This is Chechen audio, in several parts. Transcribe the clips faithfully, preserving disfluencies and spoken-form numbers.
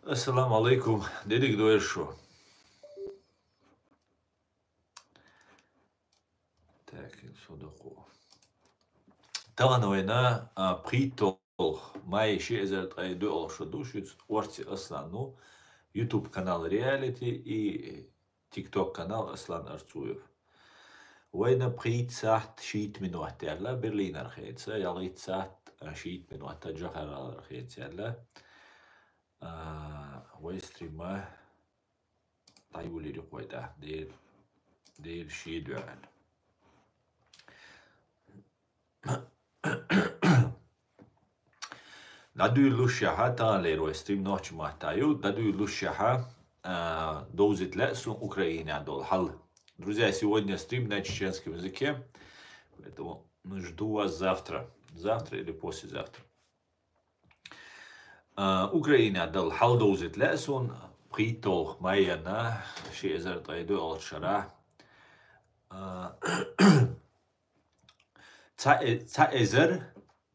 Ассаламу алейкум. Де дика дойла шо. Так, ин со доху. Тахана вайна, а, пхийтталгӀа май ши эзар ткъе доьалгӀа шо ду, шуьца Орци Аслан, ну, YouTube канал Реалити и TikTok канал Аслан Арцуев. Вайна пхийтта сахьат шийтта минот яьлла Берлинара хенца, ялхитта сахьат, а, шийтта минот Джахаралара хенца яьлла. А, вай стрима дӀайолийла кхойда, Дела, Дела шен дуьхьа. ДӀадуьйлалушшехьа, таханлера вай стрим нохчийн маттахь ю, дӀадуьйлалушшехьа, а, довзийта лаьа суна Украинехь долу хьал. Друзья, сегодня стрим на чеченском языке, поэтому, ну, жду вас завтра. Завтра или послезавтра. А, Украинехь долу хьал довзийта лаьа суна, пхийтталгӀа майна, ши эзар ткъе доьалгӀачу шарахь. А, цхьа э-, цхьа эзар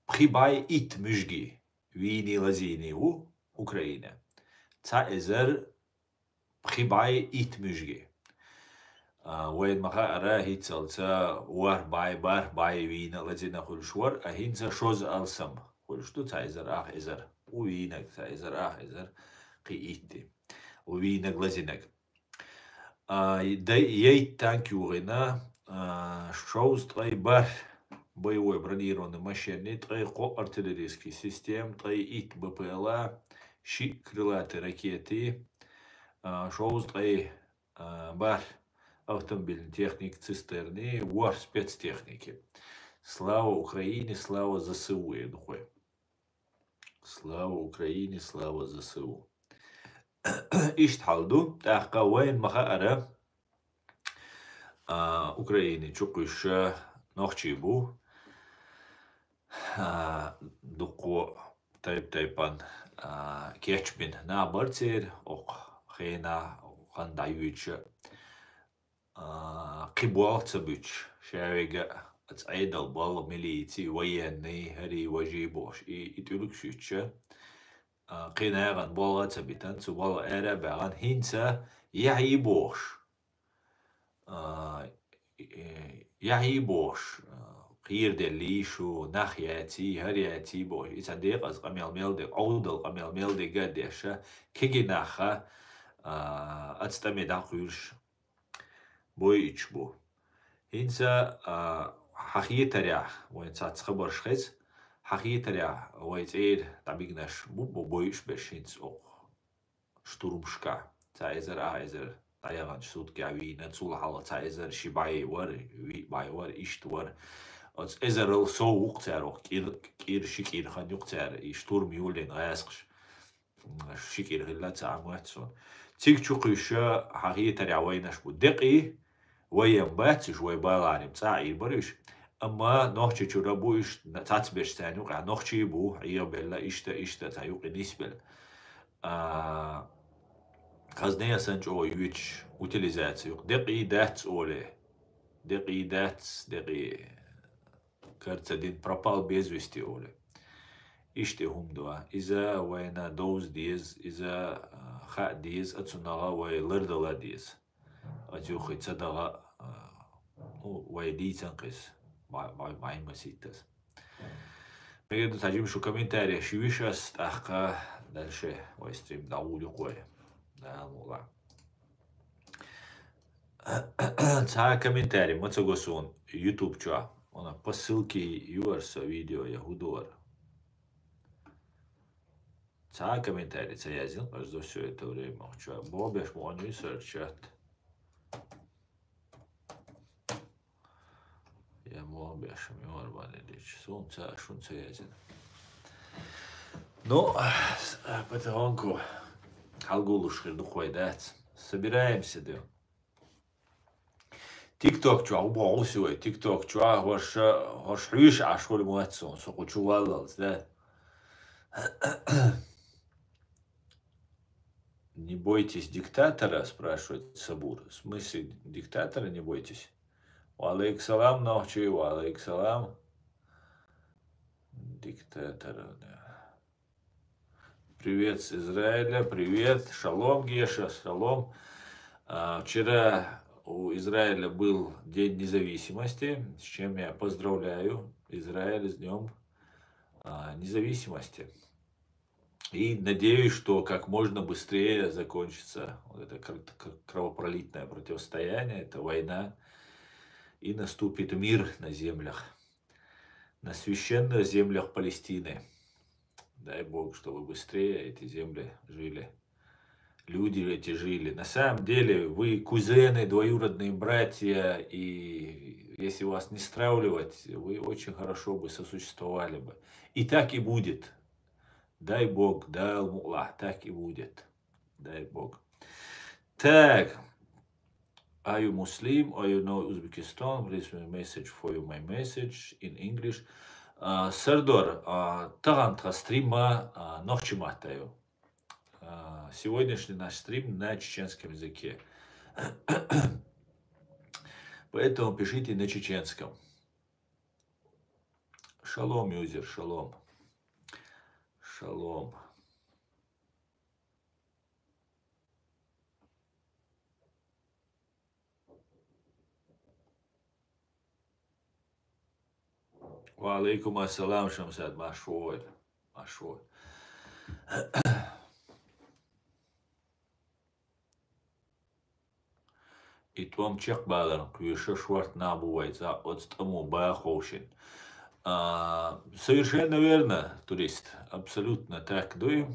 пхи бӀе итт муьжги вийний, лазийний ву Украина. Цхьа эзар пхи бӀе итт муьжги. А, вайна ма-хаъара, хӀинццалц ворхӀ бӀе, бархӀ бӀе вийна, лазийна хуьлуш вара, а хӀинца шозза алсам хуьлуш ду, цхьа эзар ах эзар ву вийнарг, цхьа эзар ах эзар кхин итт ву вийнарг, лазийнарг. А, дай-, ейтта танк юхийна, а, шовзткъе бархӀ боевой бронированный машенаш, ткъе кхоъ артиллерийский система, ткъе итт БПЛА, шиъ крылатый ракети, а, шовзткъе, а, бархӀ автомобильный техника, цистерни, ворхӀ спецтехники. Слава Украине, слава ЗСУ, я думаю. Слава Украине, слава ЗСУ. Иштта хьал ду, тӀаккха вайна ма-хаъара, а, Украине чукхуьйсуш нохчий бу. А, дуккха тайп-тайпана, а, кечбина нах бара церан, окху хенахь, хан дӀайоьдуш. А, кхин болх ца буьтуш, шаверг а, оцу Ӏедал болу милици, военный, хӀара, важа бохуш, и, и тӀулгаш юьтуш, а, кхин нахана болх а ца битина, цу болх ара а баьхна, хӀинца яхьий бохуш, а, э, яхьий бохуш, а, кхераделла шу, нах яций, хӀара яций бохуш, и цхьа декъаза къамел мел дерг, Ӏовдал къамел мел дерг а деш, кегий нах а, а, оцу тӀаме дӀакхуьйлуш, бойуш бу. ХӀинца, а, хьан хетарехь, вайн цхьацца хабарш хеза, хьан хетарехь вай цӀера дӀабигнарш бу, бу бойуш берш хӀинца окху штурмашкахь. Цхьа эзар, ах эзар дӀаяханчу суткехь вийна, цул хьалха цхьа эзар ши бӀе вара, виъ бӀе вара, иштта вара. Оцу эзарал сов ву-кх цара, окху кӀир-, кӀир-, ши кӀира хан ю-кх цара, и штурм йолийна гӀаскхаш. Ши кӀира хилла ца Ӏамоьтту суна. Цига чукхуьйсуш хьан хетарехь вайнаш бу декъий, вайн бац уьш, вай баларим цӀа Ӏийр бара уьш. Амма Нохчийчуьра бу уьш, цхьацберш царна юкъахь нохчий бу, Ӏехабелла, иштта, иштта, цхьа юкъе нисбелла. А, хазне а санна чӀогӀа йоьдуш, утилизация юкъа. Декъий дац олий. Декъий дац, декъий кара ца дина, пропал без вести олий. Иштта хӀума ду. Иза вайна довза деза, иза, а, хаа деза, а цунах вай лардала деза. Оцу юххе ца даха, а, ну, вай дийцан кхиз, бай-, бай-, бай масийтаз. Мегар ду, цхьа жима шу комментарий ши виш ас, тӀаккха дальше вай стрим дӀагӀур ю-кх вай. Да, ну ладно. Цхьа комментарий ма ца го суна YouTube чохь. Вана посылки юар со видео я хӀу ду вара. Цхьа комментарий ца яздина, аш за всё это время мохча. Бобеш мо он висар чат. Я мо беш, мо арбан дич. Сун ца, шун ца яздина. Ну, с-, а, потихоньку хьалгулуш хир ду кхой дац. Собираемся, да. TikTok чохь, бо гӀуси вай, TikTok чохь, хӀорш, хӀорш хьуьйш Ӏаш хуьлу моьтту суна, со кху чу валлалц, да? Не бойтесь диктатора, спрашивает Сабур. В смысле диктатора не бойтесь? Ва алейкум салам, нохчий, ва алейкум салам. Диктатора, да. Привет с Израиля, привет. Шалом, Геша, шалом. А, вчера у Израиля был День независимости, с чем я поздравляю Израиль с Днем, а, независимости. И надеюсь, что как можно быстрее закончится вот это кр-, кр-, кровопролитное противостояние, это война, и наступит мир на землях, на священных землях Палестины. Дай Бог, чтобы быстрее эти земли жили. Люди эти жили. На самом деле, вы кузены, двоюродные братья, и если вас не стравливать, вы очень хорошо бы сосуществовали бы. И так и будет. Дай Бог, дай Аллах, так и будет. Дай Бог. Так. Are you Muslim? Are you know Uzbekistan? Please my message for you, my message in English. А, Сардор, а, тахант ха стрима, а, нохчи маттаю. А, сегодняшний наш стрим на чеченском языке. Поэтому пишите на чеченском. Шалом, юзер, шалом. Шалом. Ва алейкум ассалам, Шамсад, машгьур, машгьур. И тӀом чекхбаларна кхоьруш шортта нах бу вай цӀа оцу тӀамо баха ховшина. А, совершенно верно, турист. Абсолютно так дуй.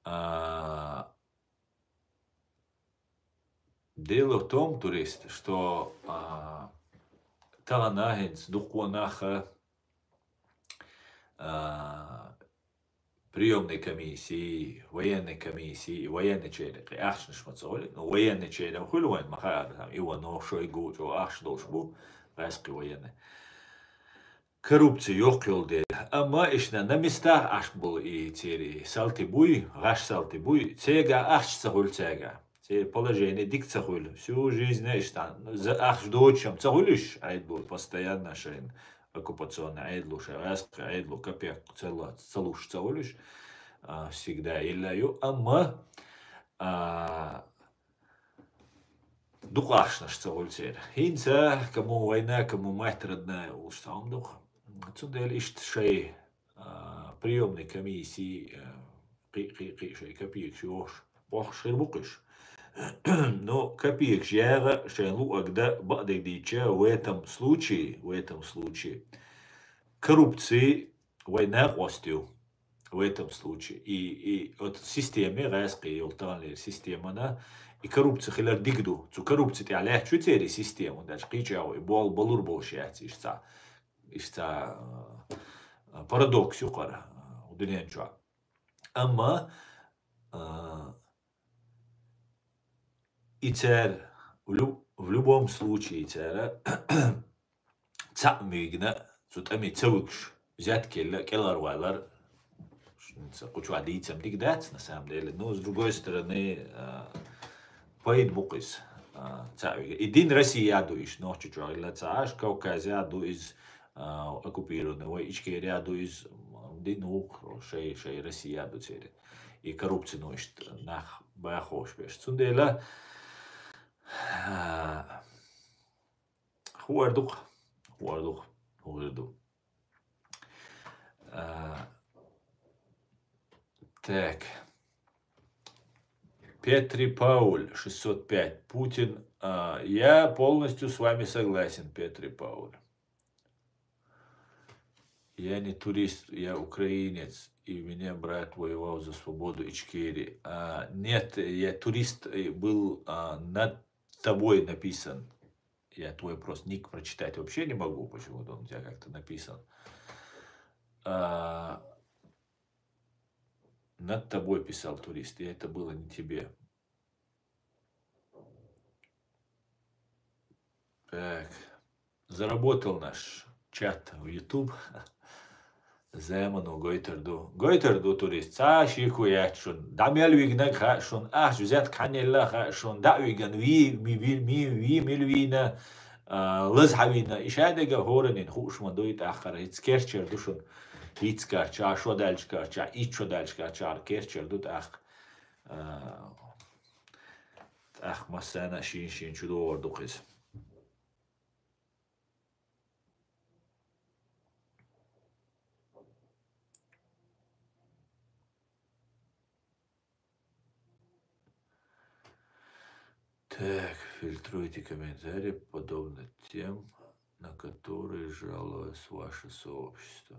А, дело в том, турист, что, а, тахана хӀинца дукха наха, а, приёмный комиссии, военный комиссии, военный чейли, кхин ахчанаш ма ца хуьлу, ну, военный чейли хуьлу вайн, ма хаара, там, Иванов, Шойгу, чӀогӀа ахча долуш бу, гӀаьскхи военный. Коррупция йоккха йолу дела. Амма иштта на местах Ӏаш болу и церан салти буй, гӀаш салти буй, цега ахча ца хуьлу цега. Церан положение дика ца хуьлу. Всю жизнь иштта, за ахча доцуш-м ца хуьлуш, Ӏедало постоянно шайн оккупационный Ӏедало, шайн гӀаьскхи Ӏедало капек ца ло-, ца луш ца хуьлуш, а, всегда илла ю. Амма, а, дукха ахчанаш ца хуьлу церан. ХӀинца кому война, кому мать родная олуш цхьа хӀума ду-кх. Цундела иштта шайн, а, приёмный комиссии, а, кхин, кхин, кхин шайн копеекаш йохуш, бохуш хир бу-кх уьш. Но копеекаш яха шайн луъург дан бакъдерг дийцича, в этом случае, в этом случае коррупция вайн накъост ю. В этом случае. И, и вот системе, гӀаьскхи йолу таханлера системана, и коррупция хилар дика ду. Цу коррупции тӀехь лаьтташ ю церан система, хӀунда аьлча кхечу агӀо и болу балур болуш яц иштта, иштта, а, парадокс ю кхара, а, дуьнен чохь. Амма, а, и цара в лю-, в любом случае цара цхьаъ вигна, цу тӀаме ца вуьгуш, взятка елла, кӀелхьарвалар, ца кхучохь дийцам дика дац, на самом деле. Но, с другой стороны, а, пайда бу-кх иза, а, цхьаъ вигна. И дин Россия ду иза, нохча чохь хилла ца Ӏаш, Кавказе ду иза, а, оккупированный, вай Ичкерия ду иза, дин вукху, шай, шай Россия ду церан. И коррупци, ну, иштта нах баха ховш берш. Цундела, а, хӀун эр ду-кх? ХӀун эр ду-кх? ХӀун эр ду? А, так. Петри Пауль, шестьсот пять. Путин, а, я полностью с вами согласен, Петри Пауль. Я не турист, я украинец, и меня брат воевал за свободу Ичкерии. А, нет, я турист, э, был, а, над тобой написан. Я твой просто ник прочитать вообще не могу, почему-то он у тебя как-то написан. А, над тобой писал турист, и это было не тебе. Так. Заработал наш чат в YouTube. Замано гойтур ду. Гойтур ду, турист. Цхьа а шеко яц шуна. ДӀа мел вигнарг хаьа шуна. Ахча взятка хьанна елла хаьа шуна. ДӀа а вигна, вий, ми, ви, ми, вий мила вийна, а, лаза хьан вийна. И шадерг хӀораннина хууш ма дуй тӀаккха. ХӀинца керчар ду шуна. ХӀинцача, шо даьлча, итт шо даьлча, керчара ду тӀаккха, а, тӀаккха массанена шен-шен чу догӀур ду-кх иза. Так, фильтруйте комментарии, подобно тем, на которые жаловалось ваше сообщество.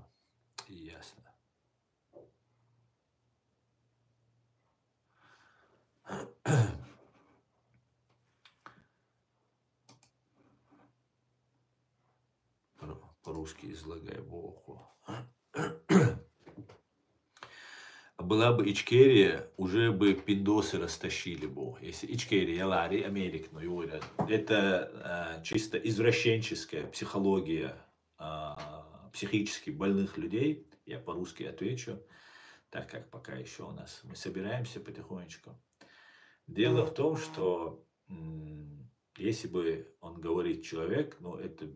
Ясно. По-русски излагай, боху. Была бы Ичкерия, уже бы пиндосы растащили бы. Если Ичкерия, ялари Америка, ну, юра, это, а, чисто извращенческая психология, а, психически больных людей. Я по-русски отвечу, так как пока еще у нас мы собираемся потихонечку. Дело в том, что, м, если бы он говорит человек, ну, это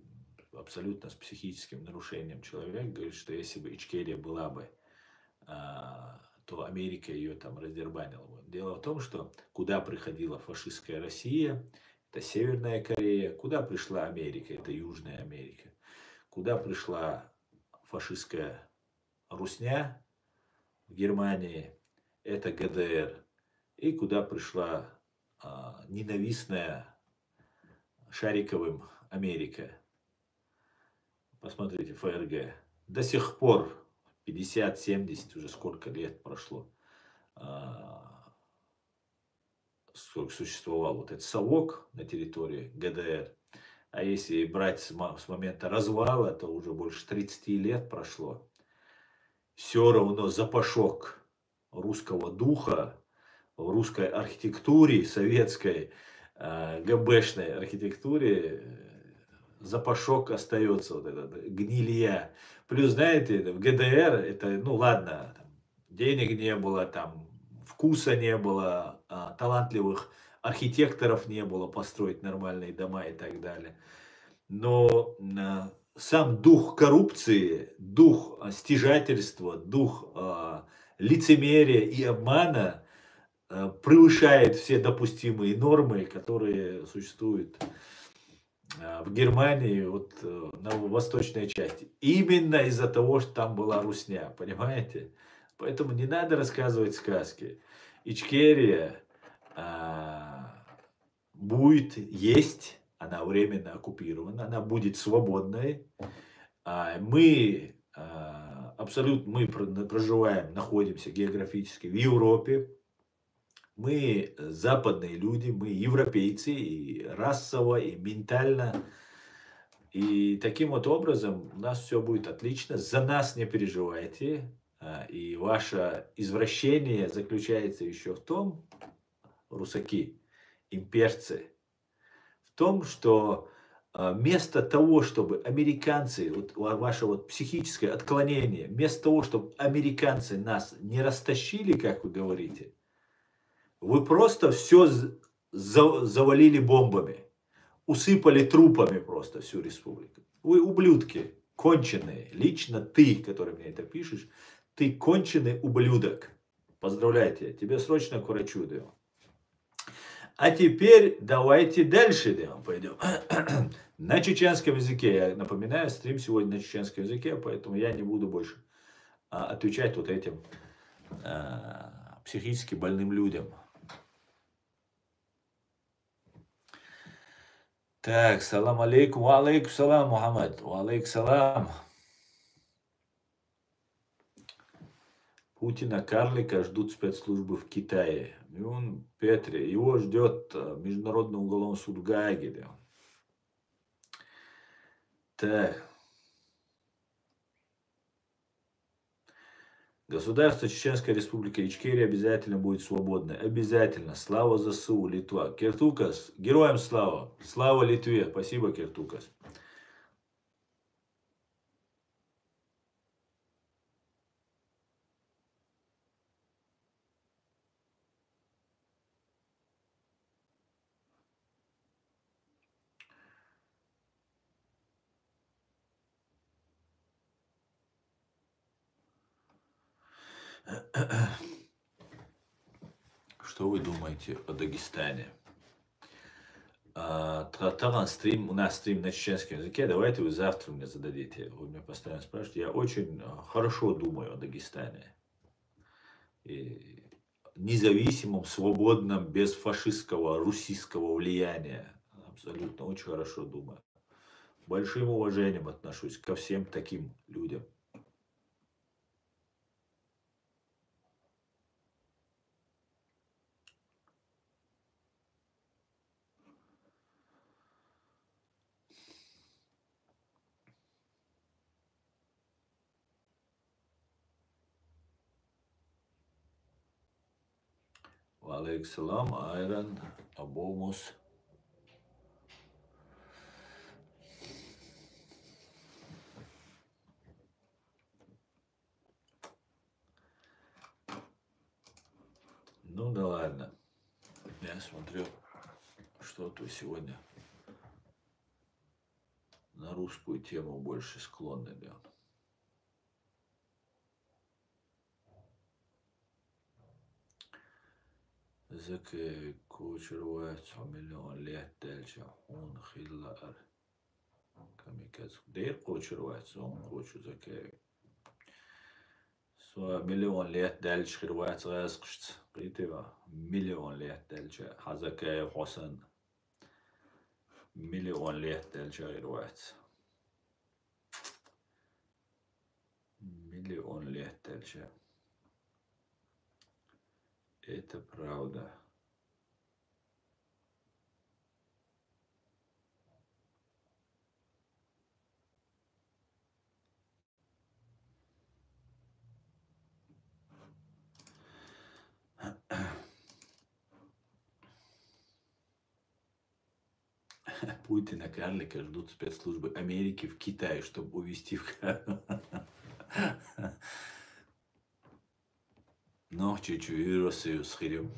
абсолютно с психическим нарушением человек, говорит, что если бы Ичкерия была бы, а, то Америка её там раздербанила бы. Дело в том, что куда приходила фашистская Россия, это Северная Корея, куда пришла Америка, это Южная Америка, куда пришла фашистская русня в Германии, это Г Д Р, и куда пришла, а, ненавистная Шариковым Америка. Посмотрите, Ф Р Г. До сих пор, пятьдесят, семьдесят, уже сколько лет прошло, а, сколько существовал вот этот совок на территории Г Д Р. А если брать с мо-, с момента развала, то уже больше тридцати лет прошло. Всё равно запашок русского духа в русской архитектуре, советской, э, Г Б-шной архитектуре, э, запашок остаётся, вот этот, гнилья. Плюс, знаете, в Г Д Р это, ну ладно, там, денег не было, там, вкуса не было, а, талантливых архитекторов не было построить нормальные дома и так далее. Но, м, а, сам дух коррупции, дух, а, стяжательства, дух, а, лицемерия и обмана, а, превышает все допустимые нормы, которые существуют, а, в Германии, вот, э, на восточной части. Именно из-за того, что там была русня, понимаете? Поэтому не надо рассказывать сказки. Ичкерия, а, будет, есть, она временно оккупирована, она будет свободной. А, мы, а, абсолютно, мы про-, проживаем, находимся географически в Европе. Мы западные люди, мы европейцы и расово, и ментально. И таким вот образом у нас всё будет отлично. За нас не переживайте. А, и ваше извращение заключается ещё в том, русаки, имперцы, в том, что, а, вместо того, чтобы американцы, вот ва-, ваше вот психическое отклонение, вместо того, чтобы американцы нас не растащили, как вы говорите, вы просто всё з-, за-, завалили бомбами, усыпали трупами просто всю республику. Вы ублюдки, конченые. Лично ты, который мне это пишешь, ты конченый ублюдок. Поздравляю тебя. Тебе срочно к врачу, да. А теперь давайте дальше, да, пойдём. На чеченском языке, я напоминаю, стрим сегодня на чеченском языке, поэтому я не буду больше, а, отвечать вот этим, а, психически больным людям. Так, салам алейкум. Ва алейкум салам, Мухаммад. Ва алейкум салам. Путина карлика ждут спецслужбы в Китае. И он, Петре, его ждёт, э, Международный уголовный суд в Гааге, да. Так. Государство Чеченская Республика Ичкерия обязательно будет свободной. Обязательно. Слава З С У, Литва. Кертукас, героям слава. Слава Литве. Спасибо, Кертукас. Что вы думаете о Дагестане? А, та-, таган стрим, у нас стрим на чеченском языке, давайте вы завтра мне зададите. Вы меня постоянно спрашиваете. Я очень, а, хорошо думаю о Дагестане. И независимом, свободном, без фашистского, русского влияния. Абсолютно очень хорошо думаю. Большим уважением отношусь ко всем таким людям. Ва алейкум салам, Айран, Абомус. Ну да ладно. Я смотрю, что-то сегодня на русскую тему больше склонны, да. Закай кочур вац, миллион лет дальше, он хилла ар. Камикадзе. Дер кочур вац, он кочур закай. Со миллион лет дальше хир вац гӀазкхашца. Кхетий ва? Миллион лет дальше. Хьа закай хьо санна. Миллион лет дальше хир вац. Миллион лет дальше. Это правда. Путина карлика ждут спецслужбы Америки в Китае, чтобы увезти в Кар-, Нохчийчу Евросоюз хир ю.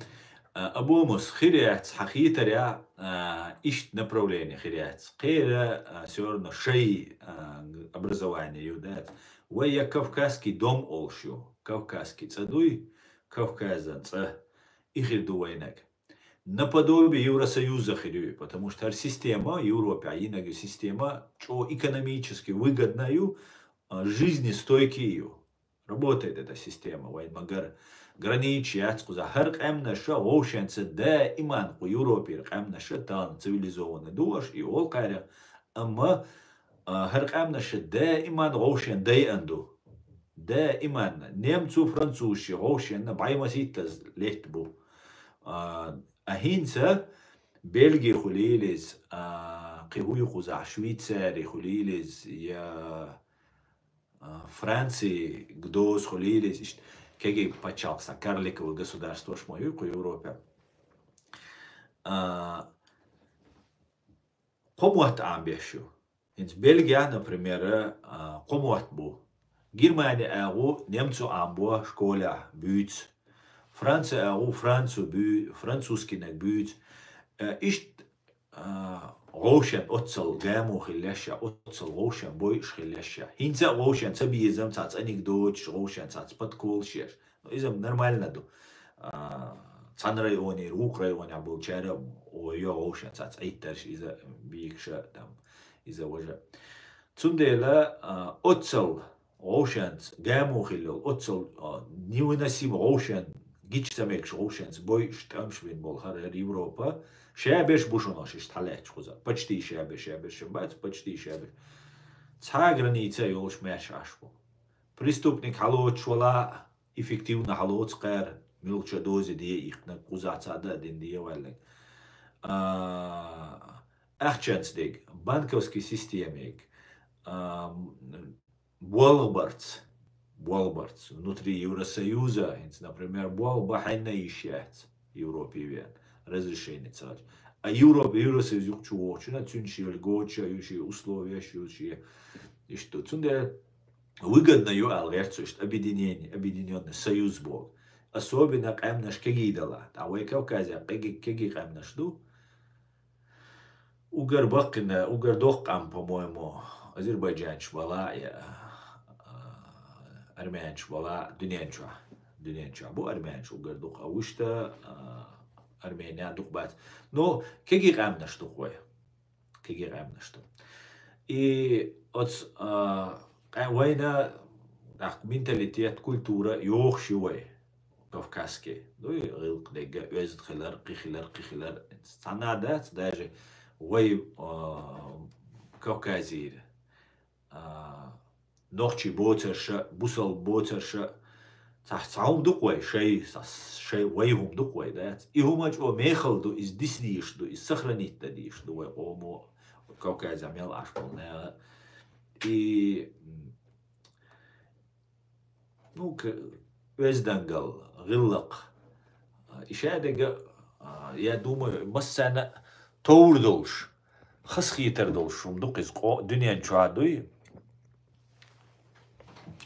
А, Абомус, хир яц, хьахетарехь, а, иштта направление хир яц. Кхера, а, всё равно шай, а, образование ю дац. Вай я Кавказский дом олуш ю. Кавказский цӀа дуй, Кавказан цӀа. И хир ду вайнаг. Наподобие Евросоюза хир ю, потому что хӀара система, Европехь йинарг система, чӀо экономически выгодна ю, а, жизнестойкий ю. Работает эта система, вайн магар граничи яц кхуза. ХӀара къаьмнаша вовшенца даиман кху Европера къаьмнаша тахана цивилизованный ду аша, и олу кхарех, амма, а, хӀара къаьмнаша даиман вовшен дайан ду. Даиман. Немцу, французаши вовшенна бӀай масийттаза летта бу. А, а хӀинца Бельги хуьлийла иза, а, кхин хӀу ю кхузахь, Швейцари хуьлийла иза, я а, Франци, гдоз хуьлийла иза, иштта кегий пачхьалкх сан, карликовый государствош ма ю кху Европе. А, кхо мотт Ӏамбеш ю. ХӀинца Бельгехь, например, а, кхо мотт бу. Германи агӀу немцу Ӏамбо школехь буьйцу. Франци агӀу францу буьй-, французскийнаг буьйцу. Э, иштта а, вовшен оццал гамо хилла ша, оццал вовшен бойуш хилла ша. ХӀинца а вовшен ца безам, цхьацца анекдоташ, вовшен цхьацца подколаш еш. Ну, иза нормально ду. А, цхьана районера, вукху районехь болчара, о, йо, вовшен цхьацца Ӏиттарш, иза бийкаша, там, иза важа. Цундела, а, оццал вовшенца гамо хилла йолу, оццал, а, невыносимо вовшен, гича ца мегаш вовшенца бойуш, тӀамаш бина болу хӀара, хӀара Европа, ша берш бу шуна иштта хьалаьтташ кхуза. Почти ша берш, ша берш ма бац, почти ша берш. Цхьа граница а йолуш маьрша Ӏаш бу. Преступник хьалоцуш вала, эффективно хьалоцу кхара, муьлхачу дозе де иккхинарг, кхузахь цхьа дан а дина де ваьлларг. А, ахчанца дерг, банковский системиг, а, болх барц, болх барц. Внутри Евросоюза, хӀинца, например, болх бан хьенна йиш яц Европе вен, разрешение ца хилча. А Европа, Евросоюз юкъа чу вогӀучунна, цуьнан шен льготаш а ю, шен условияш а ю, шен иштта. Цундела выгодно ю аьлла гӀерта цо иштта объединение, объединённый союз боху. Особенно къаьмнаш кегий дала. Ткъа вай Кавказехь кегий, кегий къаьмнаш ду. Уггар баккхина, уггар доккха къам, по-моему, азербайджанчу бала я, а, армянчу бала дуьнен чохь. Дуьнен чохь бу армянаш уггар дукха, а вуьшта, а, Армения дукха бац. Ну, кегий къаьмнаш ду-кх вай. Кегий къаьмнаш ду. И оцу, а, къа-, вайна, тӀаккха менталитет, культура йохуш ю вай, кавказский. Ну, и гӀиллакх дерг, оьзда хилар, кхин хилар, кхин хилар. Цхьанна дац даже вай, а, Кавказера. А, нохчий боцарша, бусалба боцарша, цхьа, цхьа хӀума ду-кх вай, шай, са-, шай, вай хӀума ду-кх вай, дац? И хӀума чӀогӀа мехала ду, иза диса дезаш ду, иза сохранить дан дезаш ду вай къомо, Кавказехь мел Ӏаш болу наха. И, м, ну, к-, оьздангалла, гӀиллакх. И шадерг, а, я думаю, массарна товр долуш, хазахетар долуш хӀума ду-кх иза къо-, дуьнен чохь дуй.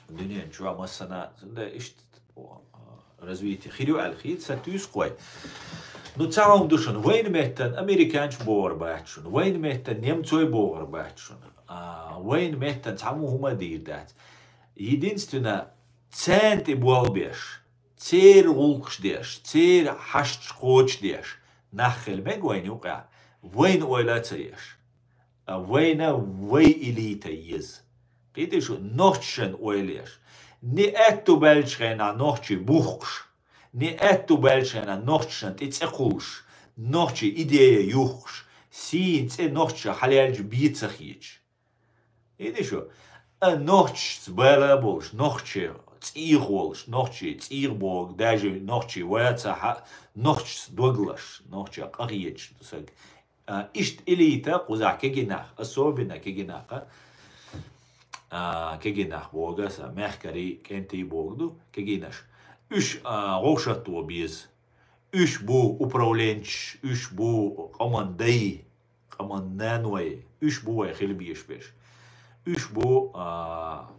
Дуьнен чохь массарна, да, иштта, а, развитие хир ю аьлла хета, сан туьйсу-кх вай. Ну, цхьа хӀума ду шуна, вайна меттан американча бохур бац шуна, вайна меттан немцой бохур бац шуна, а, вайна меттан цхьа хӀума а дийр дац. Единственно, царна тӀе болх беш, церан гӀуллакхаш деш, церан хьашташ кхочушдеш нах хила мега вайна юкъахь, вайна ойла а ца еш. А вайна вай элита еза. Кхетий шу, нохчашна ойла еш. Ни аьтту баьллачу хенахь нохчий бухкуш, ни аьтту баьллачу хенахь нохчашна тӀе цӀе кхуллуш, нохчий идея юхкуш, сийна цӀе нохчаша хьалаьлча бен ца хеташ. Кхетий шу, а нохчашца бала а болуш, нохчий цӀийх волуш, нохчий цӀийх богу, даже нохчий вацахь а, нохчашца дог лаш, нохчий къахеташ ду саг. А, иштта элита кхузахь кегий нах, особенно кегий нах, а, кегий нах богу аса, мехкарий, кӀентий богу ду, кегийнаш. Уьш, а, вовшахтуо беза. Уьш бу управленчаш, уьш бу къаман дай, къаман наной, уьш бу вай хила безаш берш. Уьш бу, а,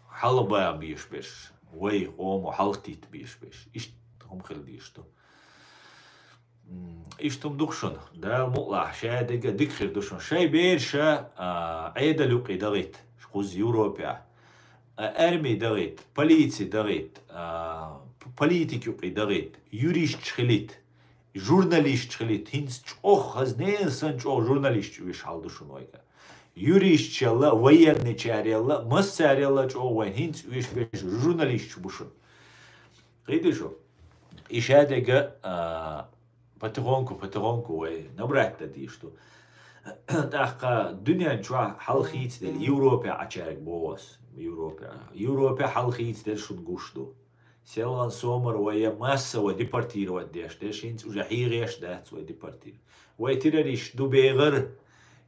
хьалхабаха безаш берш, вай къомо хьалхатитта безаш берш. Иштта хӀума хила дезаш ду. М, иштта хӀума ду-кх шуна, Дала мукъалахь, шадерг дика хир ду шуна. Шайн бераша, а, Ӏедал юкъе дахийта, кхуза Европехь. А, арми дахийта, полици дахийта, а, п-, политик юкъе дахийта, юристаш хилийта, журналисташ хилийта, хӀинца чӀогӀа хаза ненан санна чӀогӀа журналисташ веш хьал ду шуна вайга. Юристашалла, военныйчарелла, массарелла чӀогӀа вайн хӀинца веш берш журналисташ бу шуна. Кхетий шу? И шадерг, а, потихоньку, потихоньку вай набрать дан дезаш ду. ТӀаккха дуьнен чохь хьалхийца дерг, Европе Ӏачаьрга боху ас, Европе. Европе хьалхийца дерг шуна гуш ду. Селхана сомара вай я массово депортировать деш дерш, хӀинца уже хьехош дац вай депортировать. Вай террористаш ду бегӀар,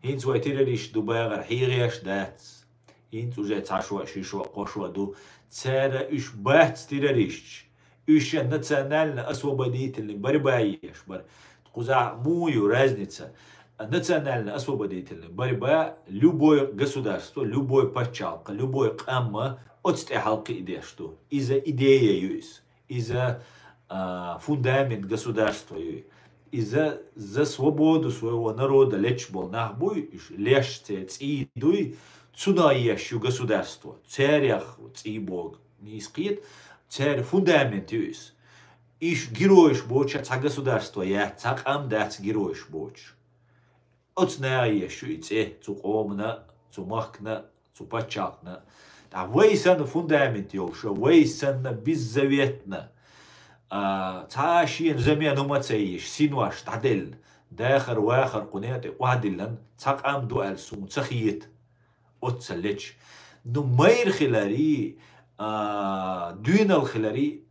хӀинца вай террористаш ду бегӀар хьехош дац. ХӀинца уже цхьа шо, ши шо, кхо шо ду. Цара уьш бац террористаш. Уьш национально-освободительный борьба еш бара. Кхузахь муха ю разница? Национально-освободительный борьба любой государство, любой пачхьалкх, любой къам оцу тӀе хьалакхиа деш ду. Иза идея ю иза. Иза, а, фундамент государства ю. Иза за свободу своего народа лечбол нах буй, уьш леш церан цӀий дуй, цунах еш ю государство. Царех цӀий богу нийса кхета, церан фундамент ю иза. Иш героеш боцуш цхьа государство яц, цхьа къам дац героеш боцуш. Оцу наха еш ю и цӀе цу къомана, цу махкана, цу пачхьалкхана. Ткъа вай санна фундамент йолуш, вай санна беззаветно, а, цхьа а шена замена хӀума ца еш, синош дӀаделла, дахар-вахар кху некъа тӀе охьадиллина, цхьа къам ду аьлла суна ца хета. Оццал леча. Ну, майра хилари, а, дуьйнал хилари,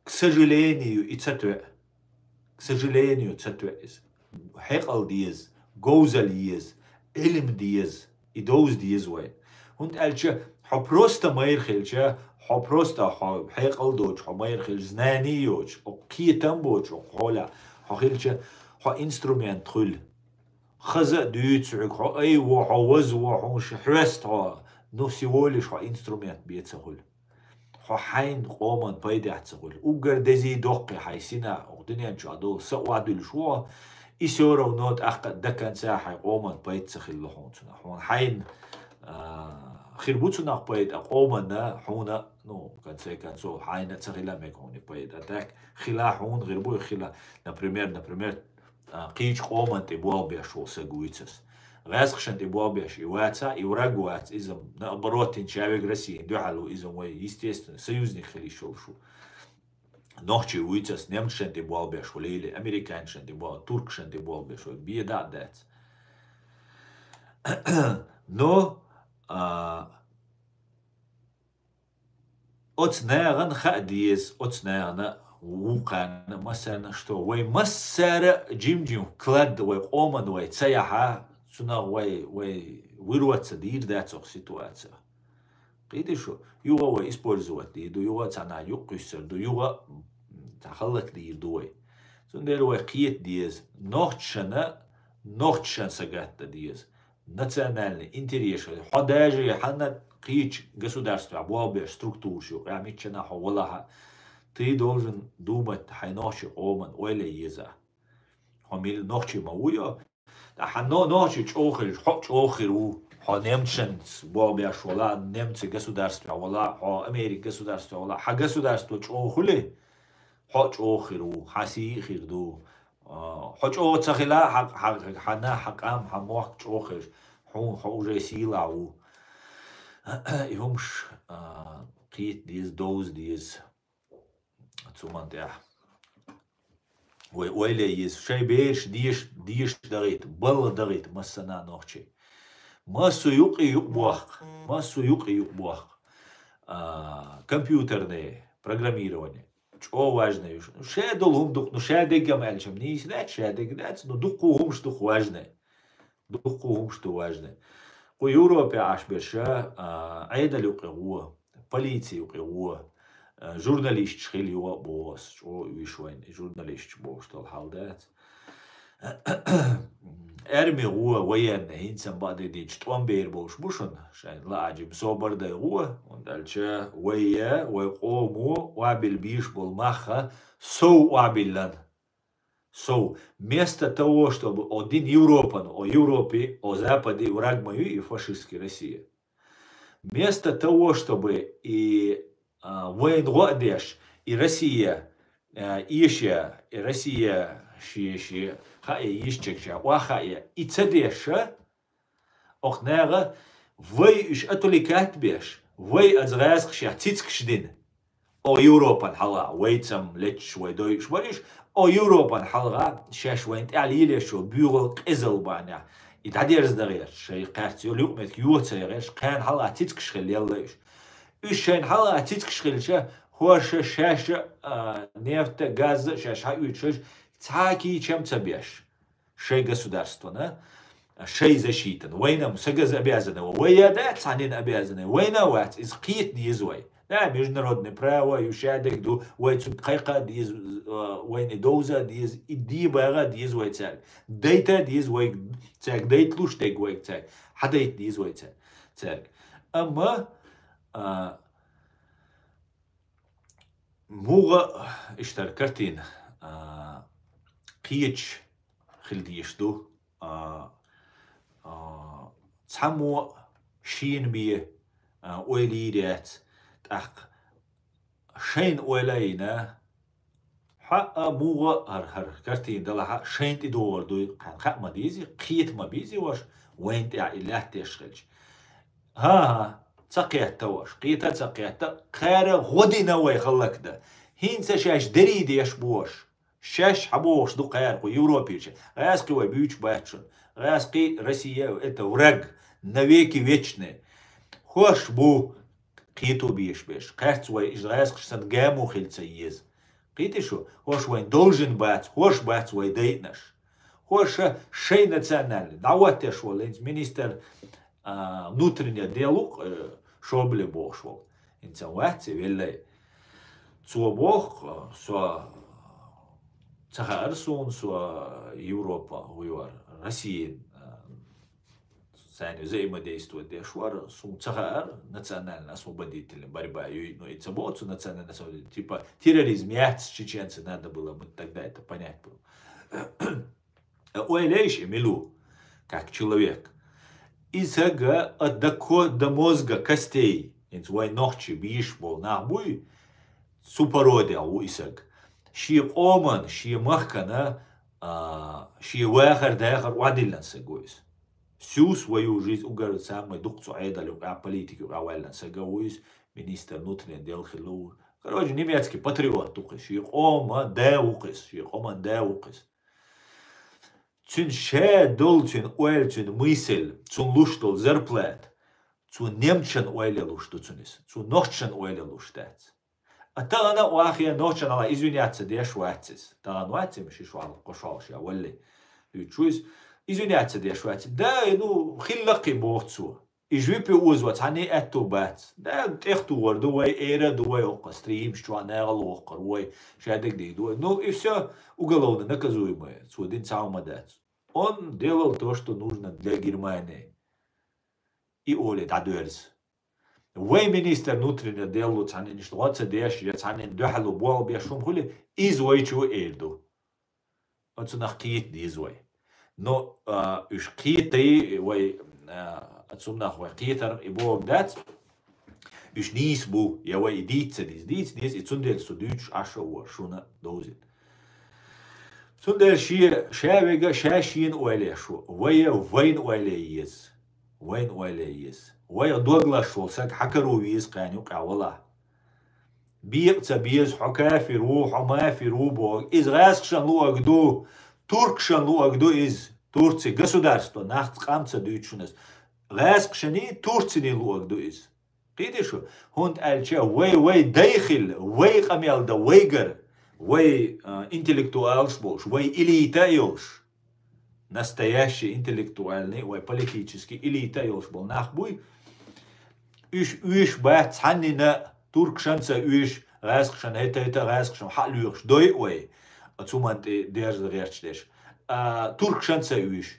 к сожалению, и ца тоьа. К сожалению, ца тоьа иза. Хьекъал деза, говзалла еза, Ӏилма деза, и довза деза вайн. ХӀунда аьлча хьо просто майра хилча, хьо просто хьо хьекъал доцуш, хьо майра хилча, знани йоцуш, оцу кхетам боцуш, оцу хьолехь хьо хилча, хьо инструмент хуьлу. Хаза а дуьйцу хьоьга, хьо айво, хьо вазво, хьуна шу хьоьста хьо, ну, всего лишь хьо инструмент бен ца хуьлу. Хьо хьайна къоман пайдехь ца хуьлу. Уггар дезий доккхий хьайн сина, оха дуьнен чохь долу са охьадуьллуш ву хьо, и всё равно тӀаккха до конца хьайн къоман пайда ца хилла хьуна цунах. Хьуна хьайна, а, хир бу цунах пайда, а къоманна хьуна, ну, в конце концов, хьайна ца хила мега хьуна пайда. А так хила хьуна хир бу, хила, например, например, а, кхечу къоман тӀе болх беш волу саг вуьйцас. ГӀаьскхашан тӀе болх беш и ваца, и враг вац, иза, наоборот, ин чавиг Россиян дуьхьал ву, иза вай, естественно, союзник хила йиш йолуш ву. Нохчий вуьйцас, немцашан тӀе болх беш ву лели, американцашан тӀе болх, туркашан тӀе болх беш ву, беда а дац. Но, а, оцу нахана хаа деза, оцу нахана вукхарна массарна, что вай массара жим-жим вклад вай къоман вай ца яхьа, цунах вай, вай вырваться дийр дац оха ситуация. Кхийди шу, юха вай использовать дийр ду, юха цхьана юкъ кхуьссур ду, юха цхьа хӀаллак дийр ду вай. Цундела вай кхета деза, нохчашна, нохчашна сагатта деза. Национальный интерес. Хьо даже хьанна кхечу государствехь болх беш структураш юкъа, я миччана хьо валахьа, ты должен думать хьайн нохчий къоман ойла еза. Хьо мил нохчий ма ву йо? Ткъа хьан но-, нохчий чӀогӀа хилча, хьо а чӀогӀа хир ву. Хьо немцашан болх беш вала, немций государствехь вала, хьо Америка государствехь вала, хьан государство чӀогӀа хуьлий, хьо а чӀогӀа хир ву, хьан сий а хир ду. А, хьо чӀогӀа ца хила, хьан, хьан, хьан нах, хьан къам, хьан мохк чӀогӀа хилча, хьуна хьо уже сийлахь ву. И хӀумаш, а, кхета деза, довза деза. Цу ман тӀехь. Вай ойла еза, шайн бераш деша, деша дагӀийта, балла дагӀийта массана а нохчий. Массо юкъе юкъ бохку, массо юкъе юкъ бохку. А, компьютерное программирование. ЧӀогӀа важное уьш. Ну, ша долу хӀума дукха, ну, ша деггам аьлча, нийса дац, ша дегга дац, ну, дуккха хӀумаш дукха важное. Дуккха хӀумаш ду важное. Кху Европе Ӏаш берш, а, Ӏедал юкъе гӀо, полици юкъе гӀо, а, журналисташ хила юха а боху ас, чӀогӀа уьш вайн, журналисташ бохуш долу хьал дац. Арми гӀо, военный, хӀинца бакъдерг дийцча, тӀом бер болуш бу шуна, шайн лаьа жима собар дай гӀо, хӀунда аьлча вай, вай къомо, къобил бийш болу махха, сов къобиллан. Сов, вместо того, чтобы о дин Европан, о Европе, о Западе враг ма ю и фашистский Россия. Вместо того, чтобы и, а, вайн гӀо а деш, и Россия, а, иша, и Россия ши, ши, хаа йишчек ша, ва хаа, и ца деша, Окх наха вай уьш отвлекать беш, вай аса гӀаьскхашехь цицкаш дина. О Европан хьалха, вайцам леччаш вай дойуш бара уьш, о Европан хьалха шаьш вайн тӀехь лелош йолу буьйгӀал къизал бахьанехь, и дӀадерза дан гӀерта, шайн кхаьрца йолу юкъаметтиг йоца гӀерта, кхана хьалха цицкаш хила елла уьш. Уьш шайна хьалха цицкаш хилча, хӀорша шаьш а, а, нефта, газа а шаьш хьаоьцуш, цхьа а кийчам ца беш. Шайн государствана, шайн защитана. Вайна сан газа обязаны вай. Вай я дац цхьаннен обязаны. Вайна вац, иза кхета деза вай. Да, международное право, ю шадерг ду, вай цу кхайкха деза, а, вайна и довза деза, и дебагӀа деза вай цаьрга. Дайта деза вай цаьрга, дайта луш дерг вай цаьрга. Хьадайта деза вай цаьрга. Амма, а, муха иштта картина, а, кхечу хила дезаш ду, а, а, цхьаммо шена бен, а, ойла йийр яц, тӀаккха шайна ойла а йина, хьа а муха хӀара, хӀара картина далахьа, шайна тӀедогӀур дуй, кхаьн хаа ма дезий, кхета ма безий ваша, вайна тӀехь и лаьтташ хилча. ХӀан-хӀа, ца кхетта ваша, кхета а ца кхетта, кхара гӀо дина вай хӀаллакдан. ХӀинца шаьш дерриг деш бу ваша. Шаьш хьабохуш ду кхара кху Европерча. ГӀаьскхи вай буьйцуш бац шуна. ГӀаьскхи, Россия, это враг, навеки вечный. ХӀорш бу кхето беш берш. Кхаьрца вай иза гӀаьскхаш санна гамо хила ца еза. Кхетий шу, хӀорш вайн должен бац, хӀорш бац вай дайнаш. ХӀорша шайн национальный, дӀахӀоттеш волу хӀинца министр, а, внутренних дел ву-кх, э, Шобле бохуш волу. ХӀинца вац и веллай. Цо боху, со ца хаьара суна, со Европа гӀуйвар, Россия, а, царна взаимодействовать деш вара, суна ца хаьара, национально-освободительная борьба юй, ну, и ца боху цу национально-освободительная, типа, терроризм яц чеченцы надо было, мы тогда это понять было. Ойла йиш и мила ву, как человек. И саг а до ко-, до мозга костей, хӀинца вай нохчий бийш болу нах буй, цу породех ву и саг. Шен къоман, шен махкана, а, шен вахар-дахар охьадиллина саг ву иза. Всю свою жизнь угар самый дукха цу Ӏедал юкъа, политика юкъа ваьллина саг ву иза, министр внутренних дел хилла ву. Короче, немецкий патриот ву кхиз, шен къоман да ву кхиз, шен къоман да ву кхиз. Цуьнан ша долу, цуьнан ойла, цуьнан мысаль, цунна луш долу зарплата, цу немцашан ойла луш ду цунна иза, цу нохчашан ойла луш дац. А тахана а вахе нохчашна ала извиняться деш вац иза. Тахана вац иза, шиш вала, кхо шолгӀа ша валли. Дуьйцуш ву иза, извиняться деш вац иза. Да, ну, хилла кхин боху цо. И жуьпе озо цхьанне аьтту бац. Да, тӀехтухур ду вай, эра ду вай, оккха стримаш чохь нагӀал воккхур вай, ша дагадийр ду вай. Ну, и всё, уголовно наказуемое. Цо дина цхьа хӀума дац. Он делал то, что нужно для Германии. И оле дӀадоьрза. Вай министр внутренних дел ву цхьаннен иштта гӀо ца деш, я цхьаннен дуьхьал ву болх беш хӀума хуьлий, иза вай чу эр ду. Оцунах кхета деза вай. Но, а, уьш кхетай вай, а, оцунах вай кхетар и бохург дац. Уьш нийса бу, я вай и дийца ца деза, дийца деза, и цундела со дуьйцуш Ӏаш а ву шуна довзийта. Цундела шен, ша вега, ша шена ойла еш ву, вай вайна ойла е еза. Вайна ойла е еза. Вай дог лаш волу саг хьан каро веза кхарна юкъахь валахь. Бекъа ца беза, хьо кафир ву, хьо мафир ву боху. Иза гӀаьскхашан луъаг ду, туркашан луъаг ду иза. Турци государство, нахаца къам ца дуьйцу шуна ас. ГӀаьскхашаний, турциний луъаг ду иза. Кхетий шу? ХӀунда аьлча вай, вай дай хилла, вай къамел дан вайгара, вай, а, интеллектуалаш болуш, вай элита а йолуш. Настоящий интеллектуальный, вай политический элита а йолуш болу нах буй. Уьш оьшуш бац цхьаннина, туркашан ца оьшу, гӀаьскхашан, хӀета-хӀета гӀаьскхашан хьа а лоьхуш дой а вай, оцу хӀуманна тӀе дерза гӀерташ дерш. А, туркашан ца оьшу.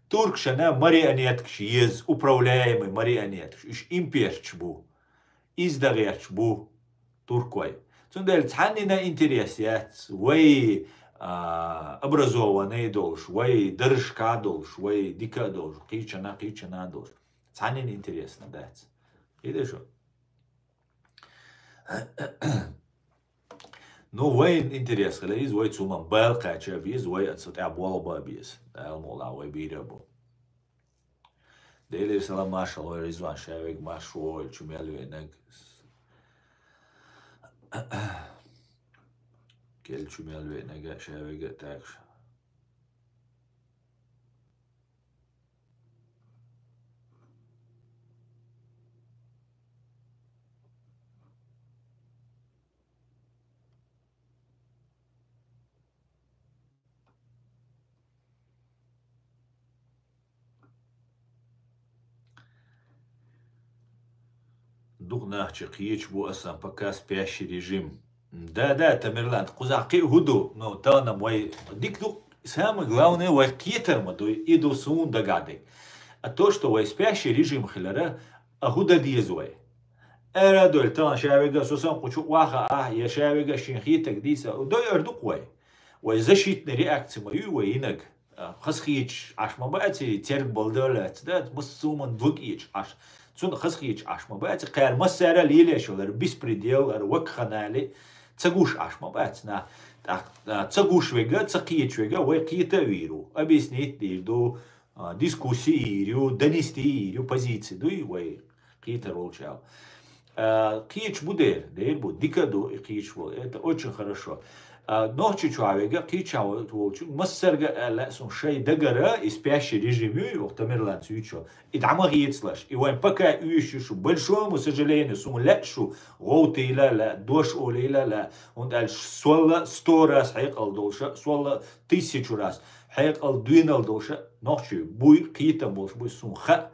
Туркашана марионеткаш еза, управляемый марионеткаш. Уьш имперчаш бу. Иза дан гӀерташ бу туркой. Цундела цхьаннина интерес яц, вай, а, образованный долуш, вай даржашкахь долуш, вай дика а долуш, кхечанна, кхечанна долуш. Цхьаннина интересна дац. Кхетий шу? Ну, вайн интерес хила иза, вай цу ма бала кхача а беза, вай аса тӀехь болх бан а беза. Дала мукъ лахь вай бийр а бу. Делера салам, маршалла вай Ризван, ша вега маршо вай чу мел веанарг. Кел чу мел веанарг а ша вега а тагаш. Дукха нах чу кхечу бу асан пока спящий режим. Да, да, Тамерлан, кхузахь кхин а хӀун ду, но тахана вай дика ду, самое главное, вай кхетар ма дуй, и ду суна дагадег. А то, что вай спящий режим хилара, а хӀун дан деза вай? Ара а дойла, тахана ша вега со сан кху чу охьа а, я ша вега шен хетаг дийца, дойур ду-кх вай. Вай защитный реакция ма ю вай йинаг. А, хазахеташ Ӏаш ма бац и, церг балдалац, да, массо а хӀуманна дог эцаш Ӏаш. Цунна хазахеташ Ӏаш ма бац и, кхара массара а лелеш йолу, хӀара беспредел, хӀара вакханали ца гуш Ӏаш ма бац нах. ТӀаккха, а, ца гуш вега, ца кхеташ вега, вай кхета а вийр ву, объяснить дийр ду, а, дискуссии йийр ю, донести йийр ю, позиции дуй вай кхетар волчу аьлла. А, кхечу бу дера, дера бу, дика а ду и кхечу волу. Это очень хорошо. А, нохчи чохь вега кхеча волчу массарга а лаьа суна шай дагара, и спящий режим ю, юха Тамерлан цуьйчу. И дӀа ма хецалаш. И вайн пока уьш ю шу. Большому сожалению, суна лаьа шу гӀовтийла а лаьа, дош олийла а лаьа. ХӀунда аьлча солла сто раз хьекъал долуша, солла тысячу раз хьекъал дуьйнал долуша, нохчи буй, кхетам болуш буй, суна хаьа.